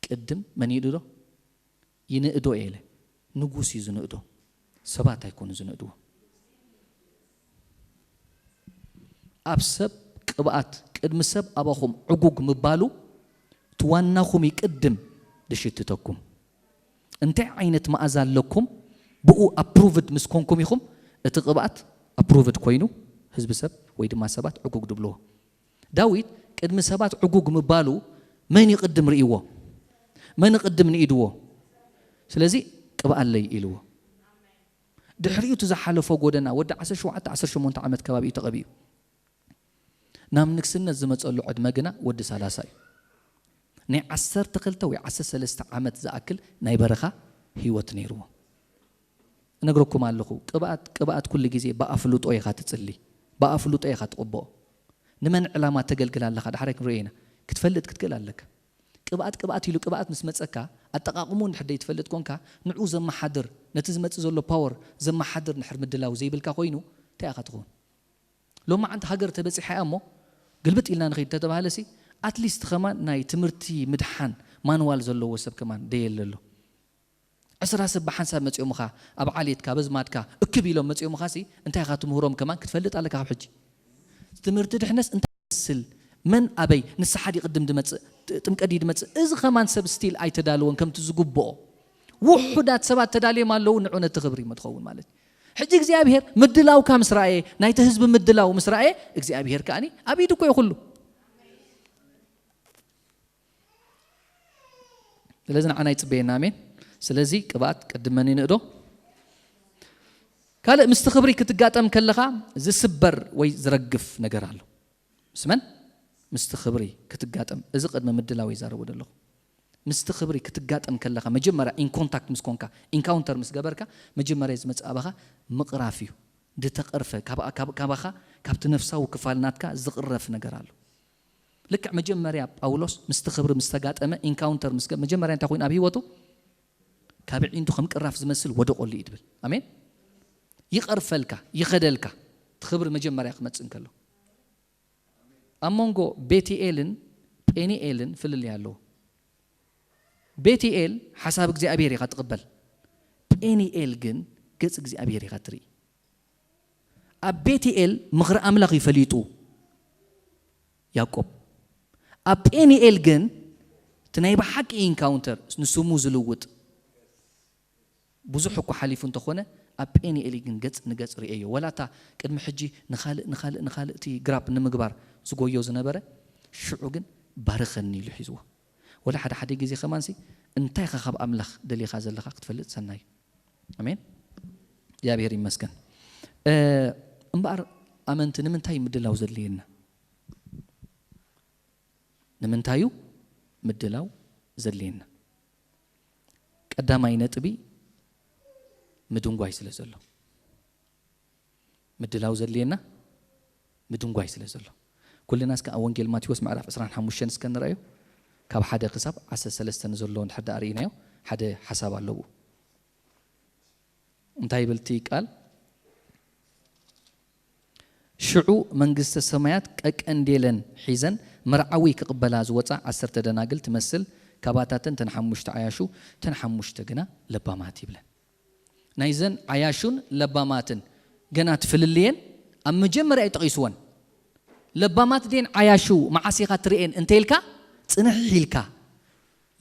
ቅድም መን ይንእዶ? ይንእዶ እየ ኢለ። ንጉስ እዩ ዝንእዶ። ሰባት ኣይኮኑ ዝንእድዎ። ኣብ ሰብ ቅብኣት ቅድሚ ሰብ ኣባኹም ዕጉግ ምባሉ፣ እቲ ዋናኹም እዩ ቅድም ዝሽትተኩም። እንታይ ዓይነት መኣዛ ኣለኩም? ብኡ ኣፕሩቭድ ምስ ኮንኩም ኢኹም፣ እቲ ቅብኣት ኣፕሩቭድ ኮይኑ፣ ህዝቢ ሰብ ወይ ድማ ሰባት ዕጉግ ድብልዎ። ዳዊት ቅድሚ ሰባት ዕጉግ ምባሉ፣ መን ይቕድም ርእይዎ? መን ይቕድም ንኢድዎ? ስለዚ ቅብኣለይ ኢልዎ። ድሕሪኡ እቲ ዝሓለፎ ጎደና፣ ወዲ ዓሰርተ ሸውዓተ ዓሰርተ ሸሞንተ ዓመት ከባቢ እዩ ተቐቢኡ። ናብ ንግስነት ዝመጸሉ ዕድመ ግና ወዲ ሰላሳ እዩ። ናይ ዓሰርተ ክልተ ወይ ዓሰርተ ሰለስተ ዓመት ዝኣክል ናይ በረኻ ህይወት ነይርዎ። እነግረኩም ኣለኹ፣ ቅብኣት፣ ቅብኣት ኩሉ ግዜ ብኣፍልጦ ኢኻ ትጽሊ፣ ብኣፍልጦ ኢኻ ትቕብኦ። ንመን ዕላማ ተገልግል ኣለኻ? ዳሕራይ ክንሪኦ ኢና። ክትፈልጥ ክትክእል ኣለካ። ቅብኣት፣ ቅብኣት ኢሉ ቅብኣት ምስ መጸካ፣ ኣጠቓቕሙ እንድሕር ደይትፈልጥ ኮንካ፣ ንዕኡ ዘመሓድር፣ ነቲ ዝመጽእ ዘሎ ፓወር ዘመሓድር እንድሕር ምድላው ዘይብልካ ኮይኑ፣ እንታይ ኢኻ ትኸውን? ሎማዓንቲ ሃገር ተበጺሓ እያ እሞ፣ ግልብጥ ኢልና ንኸይድ እንተተባህለሲ፣ ኣትሊስት ከማን ናይ ትምህርቲ ምድሓን ማንዋል ዘለዎ ሰብ ከማን ደየለ ኣሎ። ዕስራ ሰብ ብሓንሳብ መጺኦምኻ፣ ኣብ ዓሌትካ፣ በዝማድካ፣ እክብ ኢሎም መጺኦምኻሲ፣ እንታይ ኢኻ ትምህሮም ከማን ክትፈልጥ ኣለካ ካብ ሕጂ። ትምህርቲ ድሕነስ እንታይ ይመስል? መን ኣበይ? ንስሓ ድዩ ቅድም ድመጽእ? ጥ-፣ ጥምቀት ድዩ ድመጽእ? እዚ ከማን ሰብ ስቲል ኣይተዳለወን ከምቲ ዝግብኦ። ውሑዳት ሰባት ተዳልዮም ኣለዉ፣ ንዑ ነቲ ክብሪ እሞ ትኸውን ማለት እዩ። ሕጂ እግዚኣብሔር ምድላውካ ምስ ረኣየ፣ ናይቲ ህዝቢ ምድላው ምስ ረኣየ፣ እግዚኣብሔር ከኣኒ ኣብ ኢዱ እኮ እዩ ኩሉ። ስለዚ ንዓና ይጽበየና። ኣሜን። ስለዚ ቅብኣት ቅድም መን ይንእዶ? ካልእ ምስቲ ክብሪ ክትጋጠም ከለኻ ዝስበር ወይ ዝረግፍ ነገር ኣሎ። ምስ መን? ምስቲ ክብሪ ክትጋጠም። እዚ ቅድሚ ምድላው ይዛረቡ ዘለኹ። ምስቲ ክብሪ ክትጋጠም ከለኻ መጀመርያ ኢን ኮንታክት ምስ ኮንካ፣ ኢንካውንተር ምስ ገበርካ፣ መጀመርያ ዝመጽእ ኣባኻ ምቕራፍ እዩ። ዝተቐርፈ፣ ካብ-፣ ካብ-፣ ካባኻ፣ ካብቲ ነፍሳዊ ክፋል ናትካ ዝቕረፍ ነገር ኣሎ። ልክዕ መጀመርያ ጳውሎስ ምስቲ ክብሪ ምስ ተጋጠመ፣ ኢንካውንተር ምስ ገ-፣ መጀመርያ እንታይ ኮይኑ ኣብ ህይወቱ? ካብ ዒንቱ ከም ቅራፍ ዝመስል ወደቆሉ እዩ ትብል። ኣሜን። ይቐርፈልካ፣ ይኸደልካ። እቲ ክብሪ መጀመርያ ክመጽእ እንከሎ። ኣብ መንጎ ቤትኤልን ጴኒኤልን ፍልልይ ኣለዎ። ቤትኤል ሓሳብ እግዚኣብሔር ኢኻ ትቕበል። ጴኒኤል ግን ገጽ እግዚኣብሔር ኢኻ ትርኢ። ኣብ ቤትኤል ምኽሪ ኣምላኽ እዩ ፈሊጡ ያዕቆብ። ኣብ ጴኒኤል ግን እቲ ናይ ብሓቂ ኢንካውንተር ንስሙ ዝልውጥ ብዙሕ እኳ ሓሊፉ እንተኾነ፣ ኣብ ጴኒኤል ግን ገጽ ንገጽ ርእየዮ። ወላ እታ ቅድሚ ሕጂ ንኻልእ፣ ንኻልእ፣ ንኻልእ እቲ ግራብ ንምግባር ዝጎዮ ዝነበረ፣ ሽዑ ግን ባርኸኒ ኢሉ ሒዝዎ። ወላ ሓደ ሓደ ግዜ ከማንሲ እንታይ ኢኻ ካብ ኣምላኽ ደሊኻ ዘለኻ ክትፈልጥ ሰናይ እዩ። ኣሜን። እግዚኣብሔር ይመስገን። እ፣ እምበኣር ኣመንቲ ንምንታይ ምድላው ዘድልየና? ንምንታዩ ምድላው ዘድልየና? ቀዳማይ ነጥቢ ምድንጓይ ስለ ዘሎ። ምድላው ዘድልየና ምድንጓይ ስለ ዘሎ። ኩልና እስከ ኣብ ወንጌል ማቴዎስ ምዕራፍ ዕስራን ሓሙሽተን እስከ ንረኣዮ። ካብ ሓደ ክሳብ ዓሰርተ ሰለስተ ንዘሎ እንድሕር ደኣ ርኢናዮ፣ ሓደ ሓሳብ ኣለዎ። እንታይ ይብል እቲ ቃል? ሽዑ መንግስተ ሰማያት ቀቀንዴለን ሒዘን መርዓዊ ክቕበላ ዝወጻ ዓሰርተ ደናግል ትመስል፣ ካባታተን እተን ሓሙሽተ ዓያሹ፣ እተን ሓሙሽተ ግና ለባማት ይብለን። ናይዘን ዓያሹን ለባማትን ገና ትፍልልየን ኣብ መጀመርያ እዩ ጠቒስወን። ለባማት ድየን ዓያሹ መዓስ ኢኻ ትርእየን እንተ ኢልካ፣ ጽንሕ ኢልካ።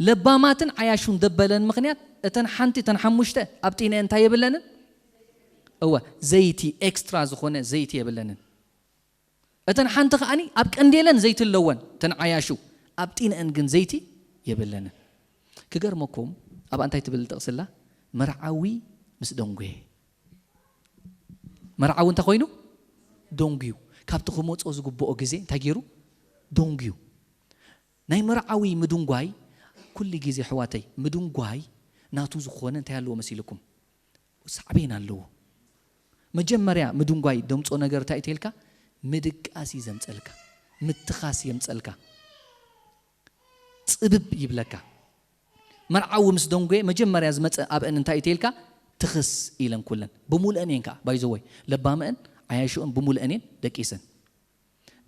ለባማትን ዓያሹን ደበለን ምኽንያት፣ እተን ሓንቲ፣ እተን ሓሙሽተ ኣብ ጢነአን እንታይ የብለንን? እወ፣ ዘይቲ፣ ኤክስትራ ዝኾነ ዘይቲ የብለንን። እተን ሓንቲ ከኣኒ ኣብ ቀንዴለን ዘይቲ ኣለወን፣ እተን ዓያሹ፣ ኣብ ጢነአን ግን ዘይቲ የብለንን። ክገርመኩም፣ ኣብኣ እንታይ ትብል ጥቕስላ? መርዓዊ ምስ ደንጎየ። መርዓዊ እንታይ ኮይኑ? ደንጉዩ። ካብቲ ክመጾ ዝግብኦ ግዜ እንታይ ገይሩ? ደንጉዩ። ናይ መርዓዊ ምድንጓይ ኩሉ ግዜ፣ ኣሕዋተይ፣ ምድንጓይ ናቱ ዝኾነ እንታይ ኣለዎ መሲልኩም? ሳዕቤን ኣለዎ። መጀመርያ ምድንጓይ ደምጾ ነገር እንታይ እዩ ተልካ? ምድቃስ እዩ ዘምጸልካ። ምትኻስ የምፀልካ፣ ፅብብ ይብለካ። መርዓዊ ምስ ደንጎየ መጀመርያ ዝመፀ ኣብአን እንታይ እዩ ተይልካ? ትኽስ ኢለን ኩለን ብሙሉአን እየን ከዓ ባይዘወይ ለባመአን ዓያሽኦን ብሙሉአን እየን ደቂሰን።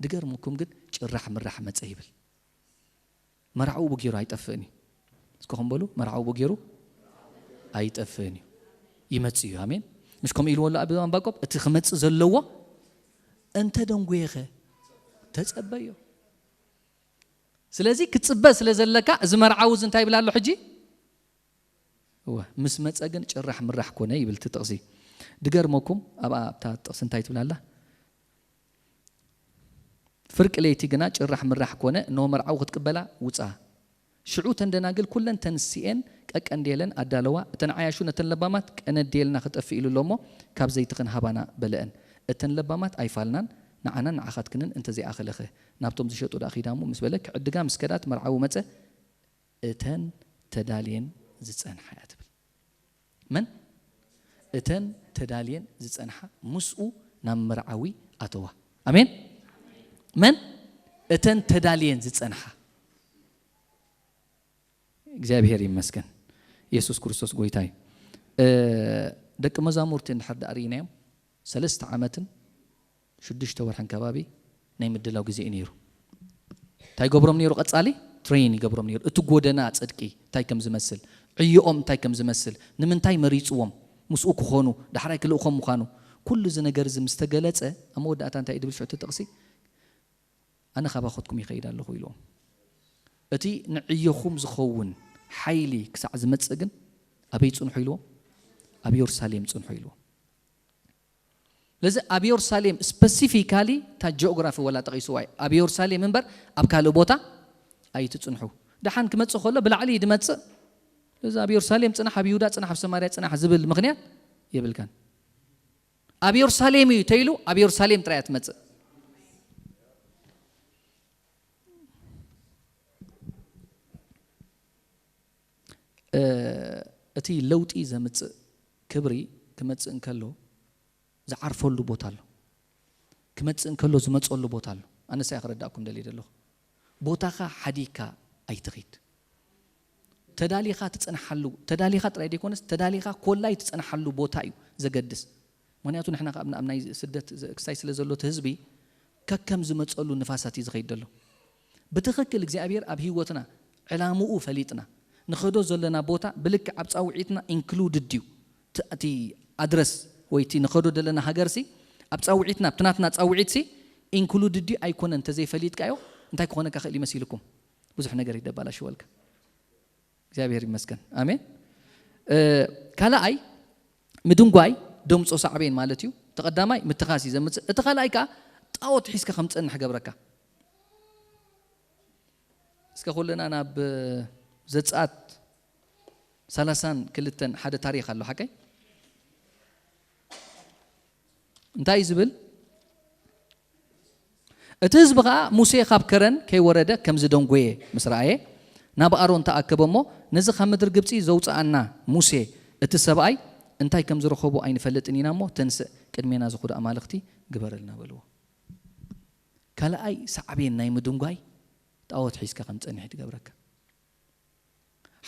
ድገርምኩም ግን ጭራሕ ምራሕ መፀ ይብል። መርዓዊ ብገይሩ ኣይጠፍእን እዩ። እስከኹም በሉ፣ መርዓዊ ብገይሩ ኣይጠፍእን እዩ፣ ይመጽእ እዩ። ኣሜን። ምስ ከምኡ ኢልዎ ኣሎ ኣብ ኣንባቆብ፣ እቲ ክመጽእ ዘለዎ እንተ ደንጉየኸ ተጸበዮ። ስለዚ ክጽበ ስለ ዘለካ፣ እዚ መርዓዊ እዚ እንታይ ይብል ኣሎ ሕጂ? እወ፣ ምስ መጸ ግን ጭራሕ ምራሕ ኮነ ይብል እቲ ጥቕሲ። ድገርመኩም፣ ኣብኣ ኣብታ ጥቕሲ እንታይ ትብል ኣላ? ፍርቂ ለይቲ ግና ጭራሕ ምራሕ ኮነ፣ እነሆ መርዓዊ ክትቅበላ ውጻ። ሽዑ እተን ደናግል ኩለን ተንሲኤን ቀቀንዴለን ኣዳለዋ። እተን ዓያሹ ነተን ለባማት ቀነዴልና ክጠፍእ ኢሉ ኣሎ እሞ ካብ ዘይትኽን ሃባና በለአን። እተን ለባማት ኣይፋልናን፣ ንዓናን ንዓኻትክንን እንተዘይኣኸለኸ። ናብቶም ዝሸጡ ደኣ ኺዳ እሞ ምስ በለ ክዕድጋ ምስ ከዳ እቲ መርዓዊ መጸ። እተን ተዳልየን ዝጸንሓ እያ ትብል። መን? እተን ተዳልየን ዝጸንሓ ምስኡ ናብ መርዓዊ ኣተዋ። ኣሜን። መን? እተን ተዳልየን ዝጸንሓ። እግዚኣብሔር ይመስገን። ኢየሱስ ክርስቶስ ጎይታ እዩ። እ፣ ደቂ መዛሙርቲ እንድሕር ደኣ ርኢናዮም፣ ሰለስተ ዓመትን ሽዱሽተ ወርሕን ከባቢ ናይ ምድላው ግዜ እዩ ነይሩ። እንታይ ይገብሮም ነይሩ? ቀጻሊ ትሬን ይገብሮም ነይሩ። እቲ ጎደና ጽድቂ እንታይ ከም ዝመስል፣ ዕዮኦም እንታይ ከም ዝመስል፣ ንምንታይ መሪጽዎም፣ ምስኡ ክኾኑ፣ ዳሕራይ ክልእኾም ምዃኑ፣ ኩሉ እዚ ነገር እዚ ምስ ተገለጸ፣ ኣብ መወዳእታ እንታይ እዩ ድብል ሽዑ እቲ ጥቕሲ? ኣነ ካባኸትኩም ይኸይድ ኣለኹ ኢልዎም። እቲ ንዕዮኹም ዝኸውን ሓይሊ ክሳዕ ዝመጽእ ግን ኣበይ ጽንሑ ኢልዎም? ኣብ የሩሳሌም ጽንሑ ኢልዎም። ስለዚ ኣብ የሩሳሌም ስፐሲፊካሊ እታ ጂኦግራፊ ወላ ጠቒስዋ እዩ። ኣብ የሩሳሌም እምበር ኣብ ካልእ ቦታ ኣይትጽንሑ። ደሓን ክመጽእ ከሎ ብላዕሊ እዩ ዝመጽእ። ስለዚ ኣብ የሩሳሌም ጽናሕ፣ ኣብ ይሁዳ ጽናሕ፣ ኣብ ሰማርያ ጽናሕ ዝብል ምኽንያት የብልካን። ኣብ የሩሳሌም እዩ ተይሉ ኣብ የሩሳሌም ጥራይ እያ ትመጽእ። እ፣ እቲ ለውጢ ዘምጽእ ክብሪ ክመጽእ እንከሎ ዝዓርፈሉ ቦታ ኣሎ። ክመጽእ እንከሎ ዝመጸሉ ቦታ ኣሎ። ኣነሳ እየ ክረዳእኩም ደልየ ዘለኹ። ቦታኻ ሓዲግካ ኣይትኺድ። ተዳሊኻ ትጸንሓሉ፣ ተዳሊኻ ጥራይ ዘይኮነስ ተዳሊኻ ኮላይ ትጸንሓሉ ቦታ እዩ ዘገድስ። ምኽንያቱ ንሕና ካብ ኣብ ናይ ስደት ዘ-፣ ክሳይ ስለ ዘሎ እቲ ህዝቢ ከከም ዝመጸሉ ንፋሳት እዩ ዝኸይድ ዘሎ። ብትኽክል እግዚኣብሔር ኣብ ህይወትና ዕላምኡ ፈሊጥና ንኸዶ ዘለና ቦታ ብልክዕ ኣብ ጻውዒትና ኢንክሉድድ እዩ። እቲ፣ እቲ ኣድረስ ወይ እቲ ንኸዶ ዘለና ሃገርሲ ኣብ ጻውዒትና፣ ኣብቲ ናትና ጻውዒትሲ ኢንክሉድድ ድዩ ኣይኮነን እንተዘይፈሊጥካዮ እንታይ ክኾነካ ክእል ይመሲልኩም? ብዙሕ ነገር ይደባላሽወልካ። እግዚኣብሔር ይመስገን። ኣሜን። እ፣ ካልኣይ ምድንጓይ ደምጾ ሳዕቤን ማለት እዩ። እቲ ቀዳማይ ምትኻስ እዩ ዘምጽእ። እቲ ካልኣይ ከኣ ጣዖት ሒዝካ ከም ትጸንሕ ገብረካ። እስከ ኩልና ናብ ዘጸኣት ሰላሳን ክልተን ሓደ ታሪኽ ኣሎ፣ ሓቀይ? እንታይ እዩ ዝብል? እቲ ህዝቢ ኸኣ ሙሴ ኻብ ከረን ከይወረደ ከም ዝደንጎየ ምስ ረኣየ፣ ናብ ኣሮን ተኣከበ እሞ፣ ነዚ ካብ ምድሪ ግብጺ ዘውጽኣና ሙሴ እቲ ሰብኣይ እንታይ ከም ዝረኸቦ ኣይንፈልጥን ኢና እሞ፣ ተንስእ፣ ቅድሜና ዝኹዱ ኣማልኽቲ ግበረልና በልዎ። ካልኣይ ሳዕቤን ናይ ምድንጓይ፣ ጣዖት ሒዝካ ከም ትጸንሕ ትገብረካ።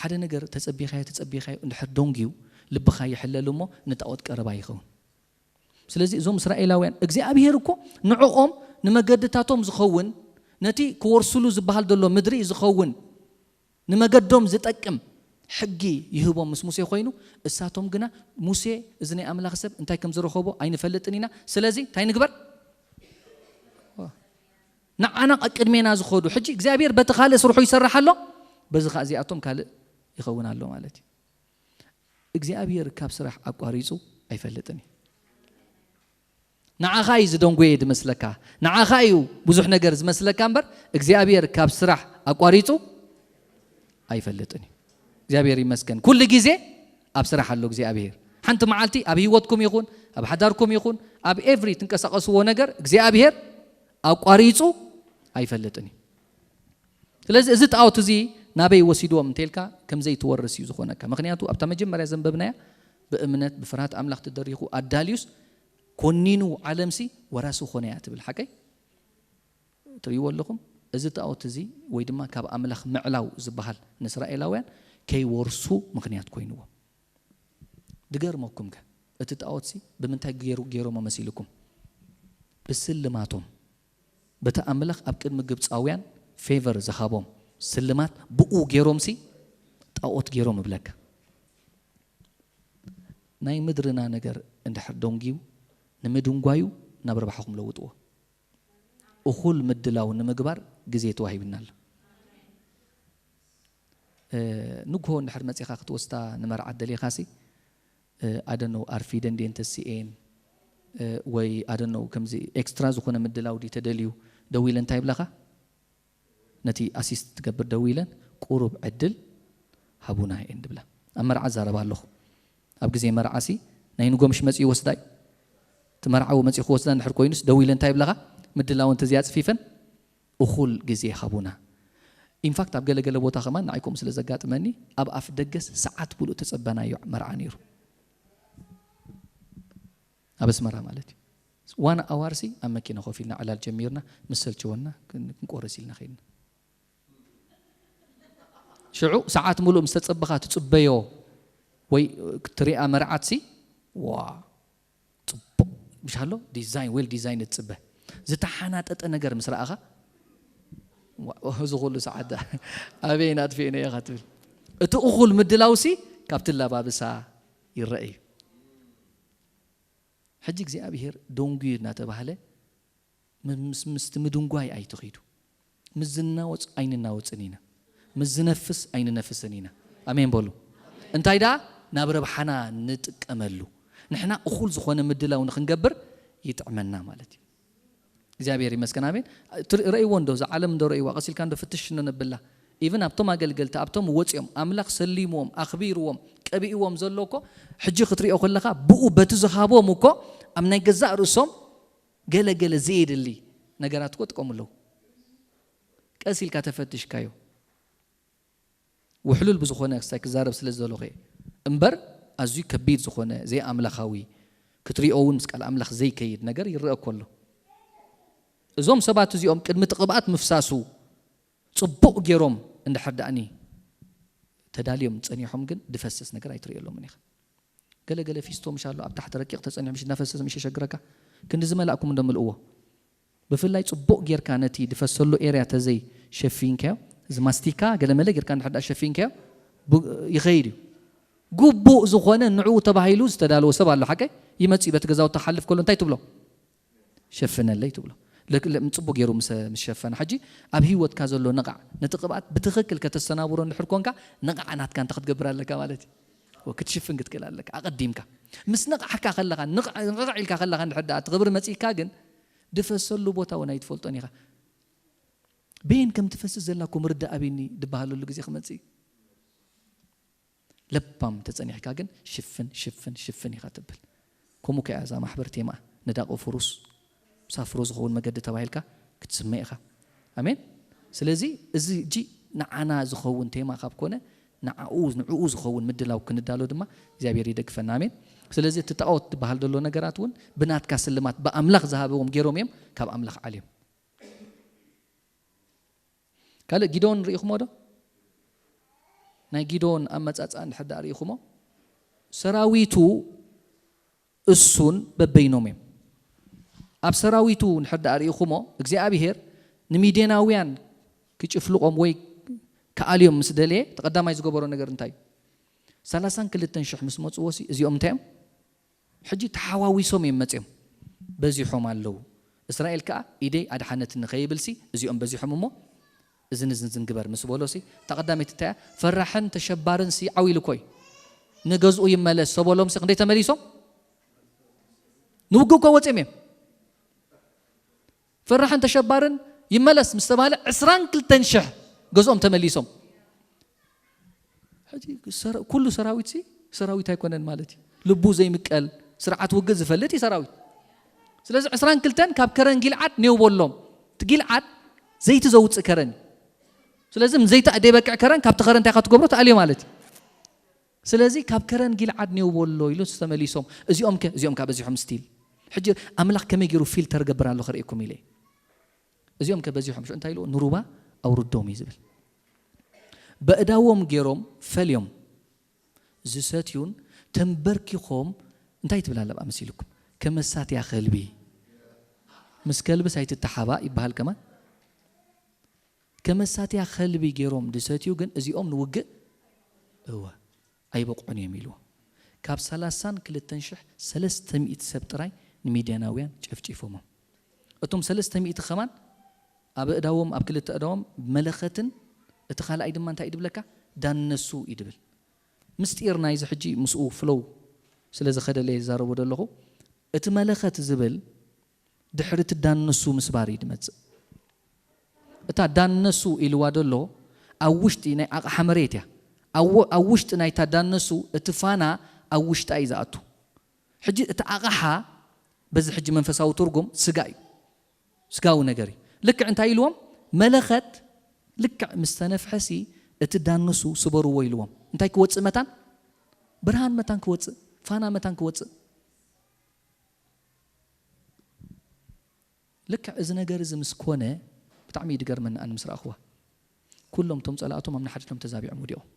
ሓደ ነገር ተጸቢኻዮ፣ ተጸቢኻዮ፣ እንድሕር ደንጉዩ፣ ልብኻ ይሕለል እሞ ንጣዖት ቀረባ ይኸውን። ስለዚ እዞም እስራኤላውያን፣ እግዚኣብሄር እኮ ንዕኦም ንመገድታቶም ዝኸውን፣ ነቲ ክወርስሉ ዝበሃል ዘሎ ምድሪ ዝኸውን፣ ንመገዶም ዝጠቅም ሕጊ ይህቦም ምስ ሙሴ ኮይኑ፣ እሳቶም ግና ሙሴ እዚ ናይ ኣምላኽ ሰብ እንታይ ከም ዝረኸቦ ኣይንፈልጥን ኢና። ስለዚ እንታይ ንግበር? ንዓና ቀቅድሜና ዝኸዱ። ሕጂ እግዚኣብሔር በቲ ካልእ ስርሑ ይሰርሕ ኣሎ፣ በዚ ኸዓ እዚኣቶም ካልእ ይኸውን ኣሎ ማለት እዩ። እግዚኣብሔር ካብ ስራሕ ኣቋሪጹ ኣይፈልጥን እዩ። ንዓኻ እዩ ዝደንጎየ ዝመስለካ፣ ንዓኻ እዩ ብዙሕ ነገር ዝመስለካ እምበር፣ እግዚኣብሔር ካብ ስራሕ ኣቋሪጹ ኣይፈልጥን እዩ። እግዚኣብሔር ይመስገን። ኩሉ ግዜ ኣብ ስራሕ ኣሎ እግዚኣብሔር። ሓንቲ መዓልቲ ኣብ ህይወትኩም ይኹን፣ ኣብ ሓዳርኩም ይኹን፣ ኣብ ኤቭሪ ትንቀሳቐስዎ ነገር እግዚኣብሔር ኣቋሪጹ ኣይፈልጥን እዩ። ስለዚ እዚ ጣዖት እዚ ናበይ ወሲድዎም እንተልካ፣ ከም ዘይትወርስ እዩ ዝኾነካ። ምኽንያቱ ኣብታ መጀመርያ ዘንበብናያ ብእምነት ብፍርሃት ኣምላኽ ተደሪኹ ኣዳልዩስ ኮኒኑ ዓለምሲ ወራሲ ኾነያ ትብል። ሓቀይ? ትርእይዎ ኣለኹም። እዚ ጣዖት እዚ ወይ ድማ ካብ ኣምላኽ ምዕላው ዝበሃል ንእስራኤላውያን ከይወርሱ ምኽንያት ኮይንዎም። ድገርመኩም ከ፣ እቲ ጣዖትሲ ብምንታይ ገይሩ ገይሮሞ መሲልኩም? ብስልማቶም። በቲ ኣምላኽ ኣብ ቅድሚ ግብፃውያን ፌቨር ዝሃቦም ስልማት ብኡ ገይሮምሲ ጣዖት ገይሮም እብለካ። ናይ ምድርና ነገር እንድሕር ደንጉዩ ንምድንጓዩ ናብ ረብሓኹም ለውጥዎ። እኹል ምድላው ንምግባር ግዜ ተዋሂብና ኣሎ። ንግሆ እንድሕር መፂኻ ክትወስዳ ንመርዓት ደሊኻሲ ኣደነው ኣርፊደን ድየን ተሲኤን ወይ ኣደነው ከምዚ ኤክስትራ ዝኾነ ምድላው ድዩ ተደልዩ ደው ኢለ እንታይ ይብላኻ? ነቲ ኣሲስት ትገብር ደው ኢለን ቁሩብ ዕድል ሃቡና እየን ድብላ። ኣብ መርዓ ዛረባ ኣለኹ። ኣብ ግዜ መርዓሲ ናይ ንጎምሽ መፂኡ ወስዳ እዩ። እቲ መርዓዊ መፂኡ ክወስዳ እንድሕር ኮይኑስ ደው ኢለ እንታይ ይብላኻ? ምድላውን ተዚኣ ፅፊፈን እኹል ግዜ ሃቡና። ኢንፋክት ኣብ ገለገለ ቦታ ከማን ንዓይ ከምኡ ስለ ዘጋጥመኒ ኣብ ኣፍ ደገስ ሰዓት ብሉእ ተፀበናዮ መርዓ ነይሩ። ኣብ ኣስመራ ማለት እዩ። ዋን ኣዋርሲ ኣብ መኪና ኮፍ ኢልና ዕላል ጀሚርና ምስ ሰልችወና ክን- ክንቆርስ ኢልና ከይድና። ሽዑ ሰዓት ሙሉእ ምስ ተጸበኻ ትጽበዮ ወይ ትሪኣ መርዓትሲ ዋ ጽቡቕ ምሽ ኣሎ ዲዛይን ዌል ዲዛይን ትጽበ ዝተሓናጠጠ ነገር ምስ ረኣኻ ዋ፣ እዚ ኩሉ ሰዓት ዳ ኣበይ ናጥፊእነ ኢኻ ትብል። እቲ እኹል ምድላውሲ ካብቲ ለባብሳ ይረአ እዩ። ሕጂ እግዚኣብሔር ደንጉዩ እናተባህለ ምስ ምስቲ ምድንጓይ ኣይትኺዱ። ምስ ዝናወፅ ኣይንናወፅን ኢና፣ ምስ ዝነፍስ ኣይንነፍስን ኢና። ኣሜን በሉ። እንታይ ደኣ ናብ ረብሓና ንጥቀመሉ። ንሕና እኹል ዝኾነ ምድላው ንክንገብር ይጥዕመና ማለት እዩ። እግዚኣብሔር ይመስገን። ኣሜን። ረእይዎ እንዶ እዛ ዓለም እንዶ ረእይዋ ቀሲልካ እንዶ ፍትሽ እንዶ ነብላ ኢቭን ኣብቶም ኣገልገልቲ ኣብቶም ወፂኦም ኣምላኽ ሰሊምዎም ኣኽቢርዎም ቀቢእዎም ዘሎ እኮ ሕጂ ክትሪኦ ከለኻ ብኡ በቲ ዝሃቦም እኮ ኣብ ናይ ገዛእ ርእሶም ገለ ገለ ዘየድሊ ነገራት እኮ ጥቀሙ ኣለዉ። ቀስ ኢልካ ተፈትሽካዮ ውሕሉል ብዝኾነ ክሳይ ክዛረብ ስለ ዝደለኹ እየ እምበር ኣዝዩ ከቢድ ዝኾነ ዘይኣምላኻዊ ክትሪኦ እውን ምስ ቃል ኣምላኽ ዘይከይድ ነገር ይረአ እኮ ኣሎ። እዞም ሰባት እዚኦም ቅድሚ እቲ ቅብኣት ምፍሳሱ ፅቡቕ ገይሮም እንድሕር ደኣኒ ተዳልዮም ፀኒሖም ግን ድፈስስ ነገር ኣይትርእየሎምን ኢኻ። ገለ ገለ ፊስቶ ምሽ ኣሎ ኣብ ታሕቲ ረቂቕ ተፀኒሑ ምሽ እናፈሰሰ ምሽ የሸግረካ። ክንዲ ዝመላእኩም እንዶ ምልእዎ። ብፍላይ ፅቡቕ ጌርካ ነቲ ድፈሰሉ ኤርያ ተዘይ ሸፊንካዮ እዚ ማስቲካ ገለ መለ ጌርካ እንድሕር ደኣ ሸፊንካዮ ብ- ይኸይድ እዩ። ግቡእ ዝኾነ ንዕኡ ተባሂሉ ዝተዳለወ ሰብ ኣሎ ሓቀይ ይመፅእ በቲ ገዛውቲ ክሓልፍ ከሎ እንታይ ትብሎ? ሸፍነለይ ትብሎ። ለክ- ለ- ጽቡቅ ገይሩ ምስ ምስ ሸፈነ። ሕጂ ኣብ ህይወትካ ዘሎ ንቓዕ ነቲ ቅብኣት ብትኽክል ከተስተናብሮ እንድሕር ኮንካ ንቓዕ ናትካ እንታይ ክትገብር ኣለካ ማለት እዩ። ወ- ክትሽፍን ክትክእል ኣለካ ኣቐዲምካ። ምስ ነቓሕካ ከለኻ ንቕ- ንቕቕ ኢልካ ከለኻ እንድሕር ደኣ እቲ ክብሪ መጺእካ ግን ድፈሰሉ ቦታ እውን ኣይትፈልጦን ኢኻ። በየን ከም ትፈስስ ዘላ እኮ ምርዳእ ኣብኒ ድበሃለሉ ግዜ ክመጽእ እዩ። ለባም ተጸኒሕካ ግን ሽፍን ሽፍን ሽፍን ኢኻ ትብል። ከምኡ ከኣ እዛ ማሕበር ቴማ ንዳቆ ፍሩስ ሳፍሮ ዝኸውን መገዲ ተባሂልካ ክትስመ ኢኻ። ኣሜን። ስለዚ እዚ እጂ ንዓና ዝኸውን ቴማ ካብ ኮነ ንዓኡ ንዕኡ ዝኸውን ምድላው ክንዳሎ ድማ እግዚኣብሔር ይደግፈና። ኣሜን። ስለዚ እቲ ጣዖት ዝበሃል ዘሎ ነገራት እውን ብናትካ ስልማት ብኣምላኽ ዝሃብዎም ገይሮም እዮም ካብ ኣምላኽ ዓልዮም። ካልእ ጊዶን ርኢኹሞ ዶ? ናይ ጊዶን ኣመጻጽኣ እንድሕር ደኣ ርኢኹሞ ሰራዊቱ እሱን በበይኖም እዮም። ኣብ ሰራዊቱ እንድሕር ደኣ ርኢኹሞ እግዚኣብሔር ንሚድያናውያን ክጭፍልቖም ወይ ክኣልዮም ምስ ደለየ እቲ ቀዳማይ ዝገበሮ ነገር እንታይ እዩ? ሰላሳን ክልተን ሽሕ ምስ መጽዎ ሲ እዚኦም እንታይ እዮም? ሕጂ ተሓዋዊሶም እዮም መፅዮም በዚሖም ኣለዉ። እስራኤል ከዓ ኢደይ ኣድሓነትኒ ከይብልሲ እዚኦም በዚሖም እሞ እዝን እዝን ዝንግበር ምስ በሎሲ እታ ቀዳመይቲ እንታይ እያ? ፈራሕን ተሸባርን ሲ ዓው ኢሉ እኮ እዩ ንገዝኡ ይመለስ ሰበሎምሲ ክንደይ ተመሊሶም ንውግእ እኮ ወፅዮም እዮም። ፈራሕን ተሸባርን ይመለስ ምስ ተባለ ዕስራን ክልተን ሽሕ ገዝኦም ተመሊሶም። ሕጂ ሰራ- ኩሉ ሰራዊት ሲ ሰራዊት ኣይኮነን ማለት እዩ። ልቡ ዘይምቀል ስርዓት ውግእ ዝፈልጥ እዩ ሰራዊት። ስለዚ ዕስራን ክልተን ካብ ከረን ጊልዓድ ኔው በሎም። እቲ ጊልዓድ ዘይቲ ዘውፅእ ከረን እዩ። ስለዚ ም ዘይቲ ደይበቅዕ ከረን ካብቲ ከረን እንታይ ኢኻ ትገብሮ ትኣልዮ ማለት እዩ። ስለዚ ካብ ከረን ጊልዓድ ኔው በሎ ኢሉ ተመሊሶም። እዚኦም ከ እዚኦም ካብ በዚሖም ስቲል ሕጂ ኣምላኽ ከመይ ገይሩ ፊልተር ገብር ኣሎ ክርእየኩም ኢለ እየ። እዚኦም ከበዚሖም ሽዑ እንታይ ኢልዎ? ንሩባ ኣውርዶም እዩ ዝብል። በእዳዎም ገይሮም ፈልዮም ዝሰትዩን ተንበርኪኾም እንታይ ትብል ኣለባ መሲልኩም? ከመሳትያ ከልቢ። ምስ ከልብስ ኣይትተሓባእ ይበሃል ከማን። ከመሳትያ ከልቢ ገይሮም ዝሰትዩ ግን እዚኦም ንውግእ እወ ኣይበቕዑን እዮም ኢልዎ። ካብ ሰላሳን ክልተን ሽሕ ሰለስተ ሚእቲ ሰብ ጥራይ ንሚድያናውያን ጨፍጪፎሞም። እቶም ሰለስተ ሚእቲ ከማን ኣብ እዳዎም ኣብ ክልተ እዳዎም መለኸትን እቲ ካልኣይ ድማ እንታይ እዩ ድብለካ? ዳነሱ እዩ ድብል። ምስጢር ናይዚ ሕጂ ምስኡ ፍለው ስለ ዝኸደለ ዝዛረቦ ዘለኹ እቲ መለኸት ዝብል ድሕሪ እቲ ዳነሱ ምስባር እዩ ድመጽእ። እታ ዳነሱ ኢልዋ ዘሎ ኣብ ውሽጢ ናይ ኣቕሓ መሬት እያ። ኣብ ወ- ኣብ ውሽጢ ናይታ ዳነሱ እቲ ፋና ኣብ ውሽጣ እዩ ዝኣቱ። ሕጂ እቲ ኣቕሓ በዚ ሕጂ መንፈሳዊ ትርጉም ስጋ እዩ፣ ስጋዊ ነገር እዩ። ልክዕ እንታይ ኢልዎም? መለኸት ልክዕ ምስ ተነፍሐሲ እቲ ዳነሱ ስበርዎ ኢልዎም። እንታይ ክወፅእ መታን? ብርሃን መታን ክወፅእ፣ ፋና መታን ክወፅእ። ልክዕ እዚ ነገር እዚ ምስ ኮነ ብጣዕሚ እዩ ድገርመኒ። ኣነ ምስ ረኣኽዋ ኩሎም እቶም ጸላእቶም ኣብ ንሓድሕዶም ተዛቢዖም ወዲቖም።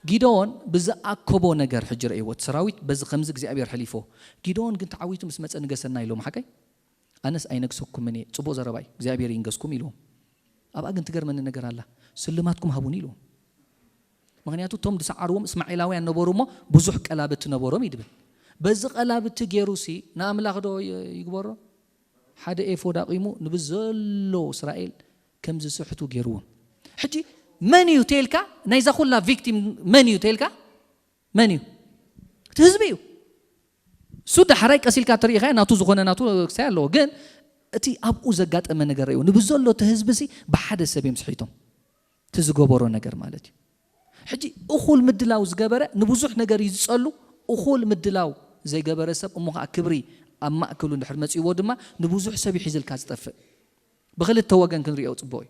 ጊደዎን ብዝኣከቦ ነገር ሕጂ ረእይዎ፣ እቲ ሰራዊት በዚ ከምዚ እግዚኣብሔር ሕሊፎ። ጊደዎን ግን ተዓዊቱ ምስ መጸ ንገሰና ኢሎም ሓቀይ ኣነስ ኣይነግሰኩምን እየ። ጽቡቕ ዘረባ እዩ፣ እግዚኣብሔር ይንገስኩም ኢልዎም። ኣብኣ ግን ትገርመኒ ነገር ኣላ። ስልማትኩም ሃቡኒ ኢልዎም። ምክንያቱ እቶም ዝሰዓርዎም እስማዒላውያን ነበሩ እሞ ብዙሕ ቀላብቲ ነበሮም ይድብል። በዚ ቀላብቲ ገይሩ ሲ ንኣምላኽ ዶ ይ- ይግበሮ? ሓደ ኤፎድ ኣቂሙ ንብዘሎ እስራኤል ከም ዝስሕቱ ገይርዎም። ሕጂ መን እዩ ተልካ? ናይዛ ኩላ ቪክቲም መን እዩ ተልካ? መን እዩ? እቲ ህዝቢ እዩ። እሱ ዳሕራይ ቀሲልካ ትርኢኻ ናቱ ዝኾነ ናቱ ክሳይ ኣለዎ። ግን እቲ ኣብኡ ዘጋጠመ ነገር እዩ። ንብዘሎ እቲ ህዝቢ ሲ ብሓደ ሰብ እዮም ስሒቶም። እቲ ዝገበሮ ነገር ማለት እዩ። ሕጂ እኹል ምድላው ዝገበረ ንብዙሕ ነገር እዩ ዝጸሉ። እኹል ምድላው ዘይገበረ ሰብ እሞ ከዓ ክብሪ ኣብ ማእከሉ እንድሕር መጺእዎ ድማ ንብዙሕ ሰብ እዩ ሒዝልካ ዝጠፍእ። ብኽልተ ወገን ክንሪኦ ጽቡቕ እዩ።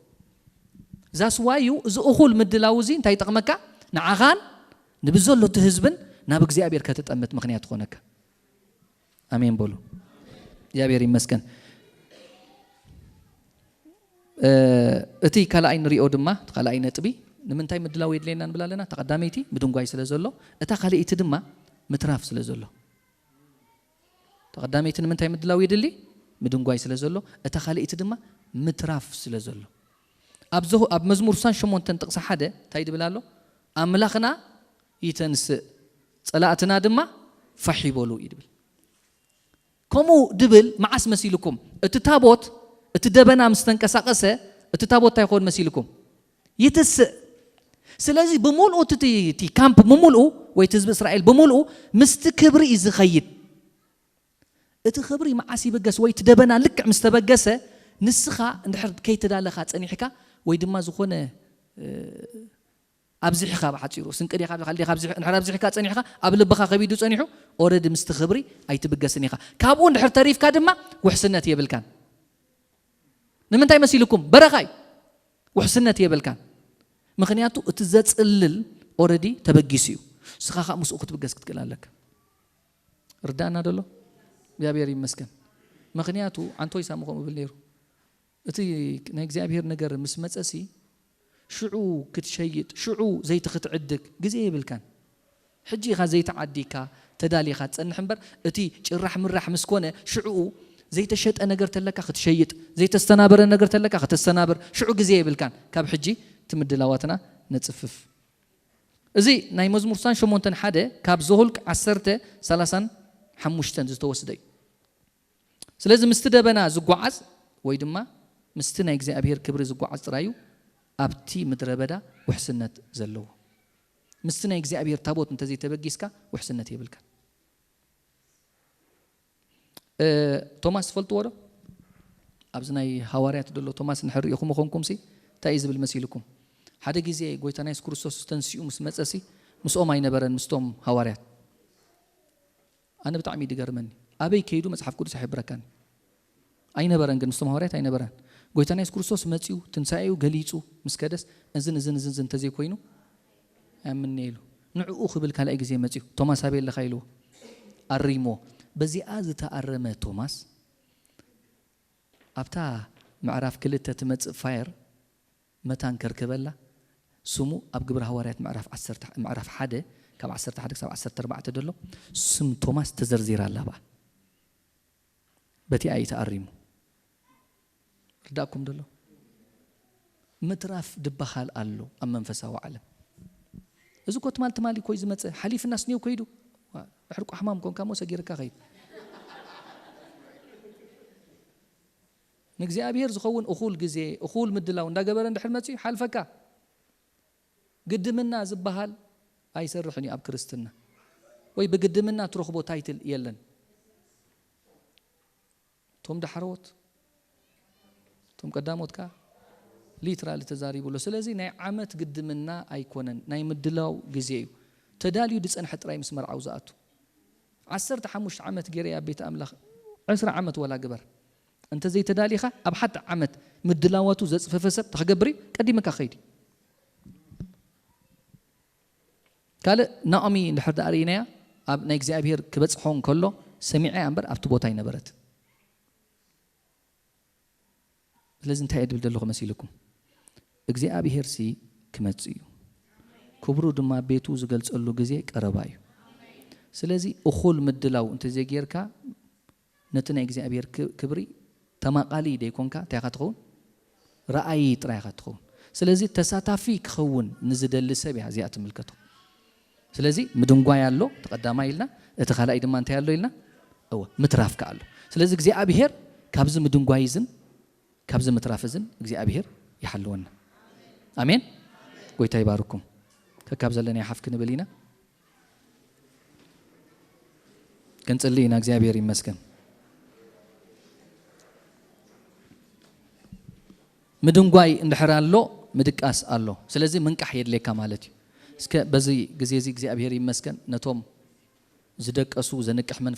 ዛስዋዩ እዚ እኹል ምድላው እዚ እንታይ ይጠቕመካ? ንዓኻን ንብዘሎ እቲ ህዝብን ናብ እግዚኣብሔር ከተጠምት ምኽንያት ትኾነካ። ኣሜን በሉ። እግዚኣብሔር ይመስገን። እ፣ እቲ ካልኣይ ንሪኦ ድማ እቲ ካልኣይ ነጥቢ ንምንታይ ምድላው የድልየና ንብል ኣለና? ተቐዳመይቲ ምድንጓይ ስለ ዘሎ፣ እታ ካልኣይቲ ድማ ምትራፍ ስለ ዘሎ። ተቐዳመይቲ ንምንታይ ምድላው የድሊ? ምድንጓይ ስለ ዘሎ፣ እታ ካልኣይቲ ድማ ምትራፍ ስለ ዘሎ። ኣብ ዘሁ- ኣብ መዝሙር ስሳን ሸሞንተን ጥቕሲ ሓደ እንታይ ድብል ኣሎ? ኣምላኽና ይተንስእ፣ ጸላእትና ድማ ፋሕ ይበሉ እዩ ድብል። ከምኡ ድብል መዓስ መሲልኩም? እቲ ታቦት እቲ ደበና ምስ ተንቀሳቐሰ እቲ ታቦት እንታይ ይኸውን መሲልኩም? ይትስእ። ስለዚ ብምልኡ እቲ እቲ ካምፕ ብምልኡ ወይ እቲ ህዝቢ እስራኤል ብምልኡ ምስቲ ክብሪ እዩ ዝኸይድ። እቲ ክብሪ መዓስ ይብገስ ወይ እቲ ደበና ልክዕ ምስ ተበገሰ ንስኻ እንድሕር ከይተዳለኻ ጸኒሕካ ወይ ድማ ዝኾነ እ፣ ኣብዚሕካ ብሓፂሩ ስንቂ ዲኻ ብኻል ዲኻ ኣብዚሕ- እንድሕር ኣብዚሕካ ጸኒሕካ ኣብ ልብኻ ከቢዱ ጸኒሑ ኦረዲ ምስቲ ክብሪ ኣይትብገስን ኢኻ። ካብኡ እንድሕር ተሪፍካ ድማ ውሕስነት የብልካን። ንምንታይ መሲልኩም? በረኻ እዩ። ውሕስነት የብልካን። ምኽንያቱ እቲ ዘጽልል ኦረዲ ተበጊሱ እዩ። ንስኻ ከዓ ምስኡ ክትብገስ ክትክእል ኣለካ። ርዳእና ደሎ እግዚኣብሔር ይመስገን። ምኽንያቱ ዓንቶይ ሳሚ ከምኡ ብል ነይሩ። እቲ ናይ እግዚኣብሔር ነገር ምስ መጸሲ ሽዑ ክትሸይጥ ሽዑ ዘይቲ ክትዕድግ ግዜ የብልካን። ሕጂ ኢኻ ዘይቲ ዓዲካ ተዳሊኻ ትጸንሕ እምበር እቲ ጭራሕ ምራሕ ምስ ኮነ ሽዕኡ ዘይተሸጠ ነገር ተለካ ክትሸይጥ ዘይተስተናበረ ነገር ተለካ ከተስተናብር ሽዑ ግዜ የብልካን። ካብ ሕጂ ትምድላዋትና ነጽፍፍ። እዚ ናይ መዝሙር ስሳን ሸሞንተን ሓደ ካብ ዘሁልቅ ዓሰርተ ሰላሳን ሓሙሽተን ዝተወስደ እዩ። ስለዚ ምስቲ ደበና ዝጓዓዝ ወይ ድማ ምስቲ ናይ እግዚኣብሔር ክብሪ ዝጓዓዝ ጥራይ እዩ ኣብቲ ምድረ በዳ ውሕስነት ዘለዎ። ምስቲ ናይ እግዚኣብሔር ታቦት እንተዘይተበጊስካ ውሕስነት የብልካን። እ፣ ቶማስ ትፈልጥዎ ዶ? ኣብዚ ናይ ሃዋርያት ዘሎ ቶማስ እንድሕር ርኢኹም ኾንኩም ሲ እንታይ እዩ ዝብል መሲልኩም? ሓደ ግዜ ጎይታና የሱስ ክርስቶስ ተንሲኡ ምስ መጸ ሲ ምስኦም ኣይነበረን ምስቶም ሃዋርያት። ኣነ ብጣዕሚ እዩ ዝገርመኒ። ኣበይ ከይዱ መጽሓፍ ቅዱስ ኣይሕብረካን። ኣይነበረን ግን ምስቶም ሃዋርያት ኣይነበረን። ጎይታና የሱስ ክርስቶስ መጺኡ ትንሳኤኡ ገሊጹ ምስ ከደስ እዝን እዝን እዝን እዝን እንተዘይኮይኑ ኣያምን'የ ኢሉ። ንዕኡ ክብል ካልኣይ ግዜ መጺኡ ቶማስ ኣበይ ኣለኻ ኢልዎ ኣሪምዎ። በዚኣ ዝተኣረመ ቶማስ ኣብታ ምዕራፍ ክልተ ትመጽእ ፋየር መታን ከርከበላ፣ ስሙ ኣብ ግብረ ሃዋርያት ምዕራፍ ዓሰርተ፣ ምዕራፍ ሓደ ካብ ዓሰርተ ሓደ ክሳብ ዓሰርተ ኣርባዕተ ዘሎ ስም ቶማስ ተዘርዚራ ኣላ ብኣ። በቲኣ እዩ ተኣሪሙ። ርዳእኩም ደሎ? ምትራፍ ድበሃል ኣሎ ኣብ መንፈሳዊ ዓለም። እዚ እኮ ትማል ትማሊ እኮ እዩ ዝመጸ። ሓሊፍና ስኒው ከይዱ። ዋ፣ ድሕሪ ቋሕማም ኮንካ እሞ ሰጊርካ ከይድ። ንእግዚኣብሔር ዝኸውን እኹል ግዜ፣ እኹል ምድላው እንዳገበረ እንድሕር መጺኡ ሓልፈካ። ግድምና ዝበሃል ኣይሰርሕን እዩ ኣብ ክርስትና። ወይ ብግድምና ትረኽቦ ታይትል የለን። እቶም ዳሕረዎት፣ እቶም ቀዳሞት ከኣ ሊትራሊ ተዛሪቡ ኣሎ። ስለዚ ናይ ዓመት ግድምና ኣይኮነን፣ ናይ ምድላው ግዜ እዩ። ተዳልዩ ዝጸንሐ ጥራይ ምስ መርዓው ዝኣቱ። ዓሰርተ ሓሙሽተ ዓመት ገይረ ኣብ ቤት ኣምላኽ፣ ዕስራ ዓመት ወላ ግበር። እንተ ዘይተዳሊኻ ኣብ ሓንቲ ዓመት ምድላዋቱ ዘጽፈፈ ሰብ ተኽገብር እዩ፣ ቀዲምካ ኸይድ እዩ። ካልእ ናኦሚ እንድሕር ደኣ ርኢናያ፣ ኣብ ናይ እግዚኣብሔር ክበጽሖ እንከሎ ሰሚዐያ እምበር ኣብቲ ቦታ ኣይነበረትን። ስለዚ እንታይ እየ ድብል ዘለኹ መሲልኩም? እግዚኣብሔር ሲ ክመጽእ እዩ። ክብሩ ድማ ቤቱ ዝገልጸሉ ግዜ ቀረባ እዩ። ስለዚ እኹል ምድላው እንተዘይጌርካ ነቲ ናይ እግዚኣብሔር ክ-፣ ክብሪ ተማቓሊ ደይኮንካ እንታይ ኢኻ ትኸውን? ረኣዪ ጥራይ ኢኻ ትኸውን። ስለዚ ተሳታፊ ክኸውን ንዝደሊ ሰብ እያ እዚኣ ትምልከቶ። ስለዚ ምድንጓይ ኣሎ፣ እቲ ቀዳማይ ኢልና፣ እቲ ካልኣይ ድማ እንታይ ኣሎ ኢልና? እወ፣ ምትራፍ ከኣ ኣሎ። ስለዚ እግዚኣብሔር ካብዚ ምድንጓይ እዝን ካብዚ ምትራፍ እዝን እግዚኣብሔር ይሓልወና። ኣሜን። ጎይታ ይባርኩም። ከካብ ዘለና ሓፍ ክንብል ኢና። ክንጽሊ ኢና። እግዚኣብሔር ይመስገን። ምድንጓይ እንድሕር ኣሎ፣ ምድቃስ ኣሎ። ስለዚ ምንቃሕ የድልየካ ማለት እዩ። እስከ በዚ ግዜ እዚ እግዚኣብሔር ይመስገን ነቶም ዝደቀሱ ዘንቅሕ መንፈስ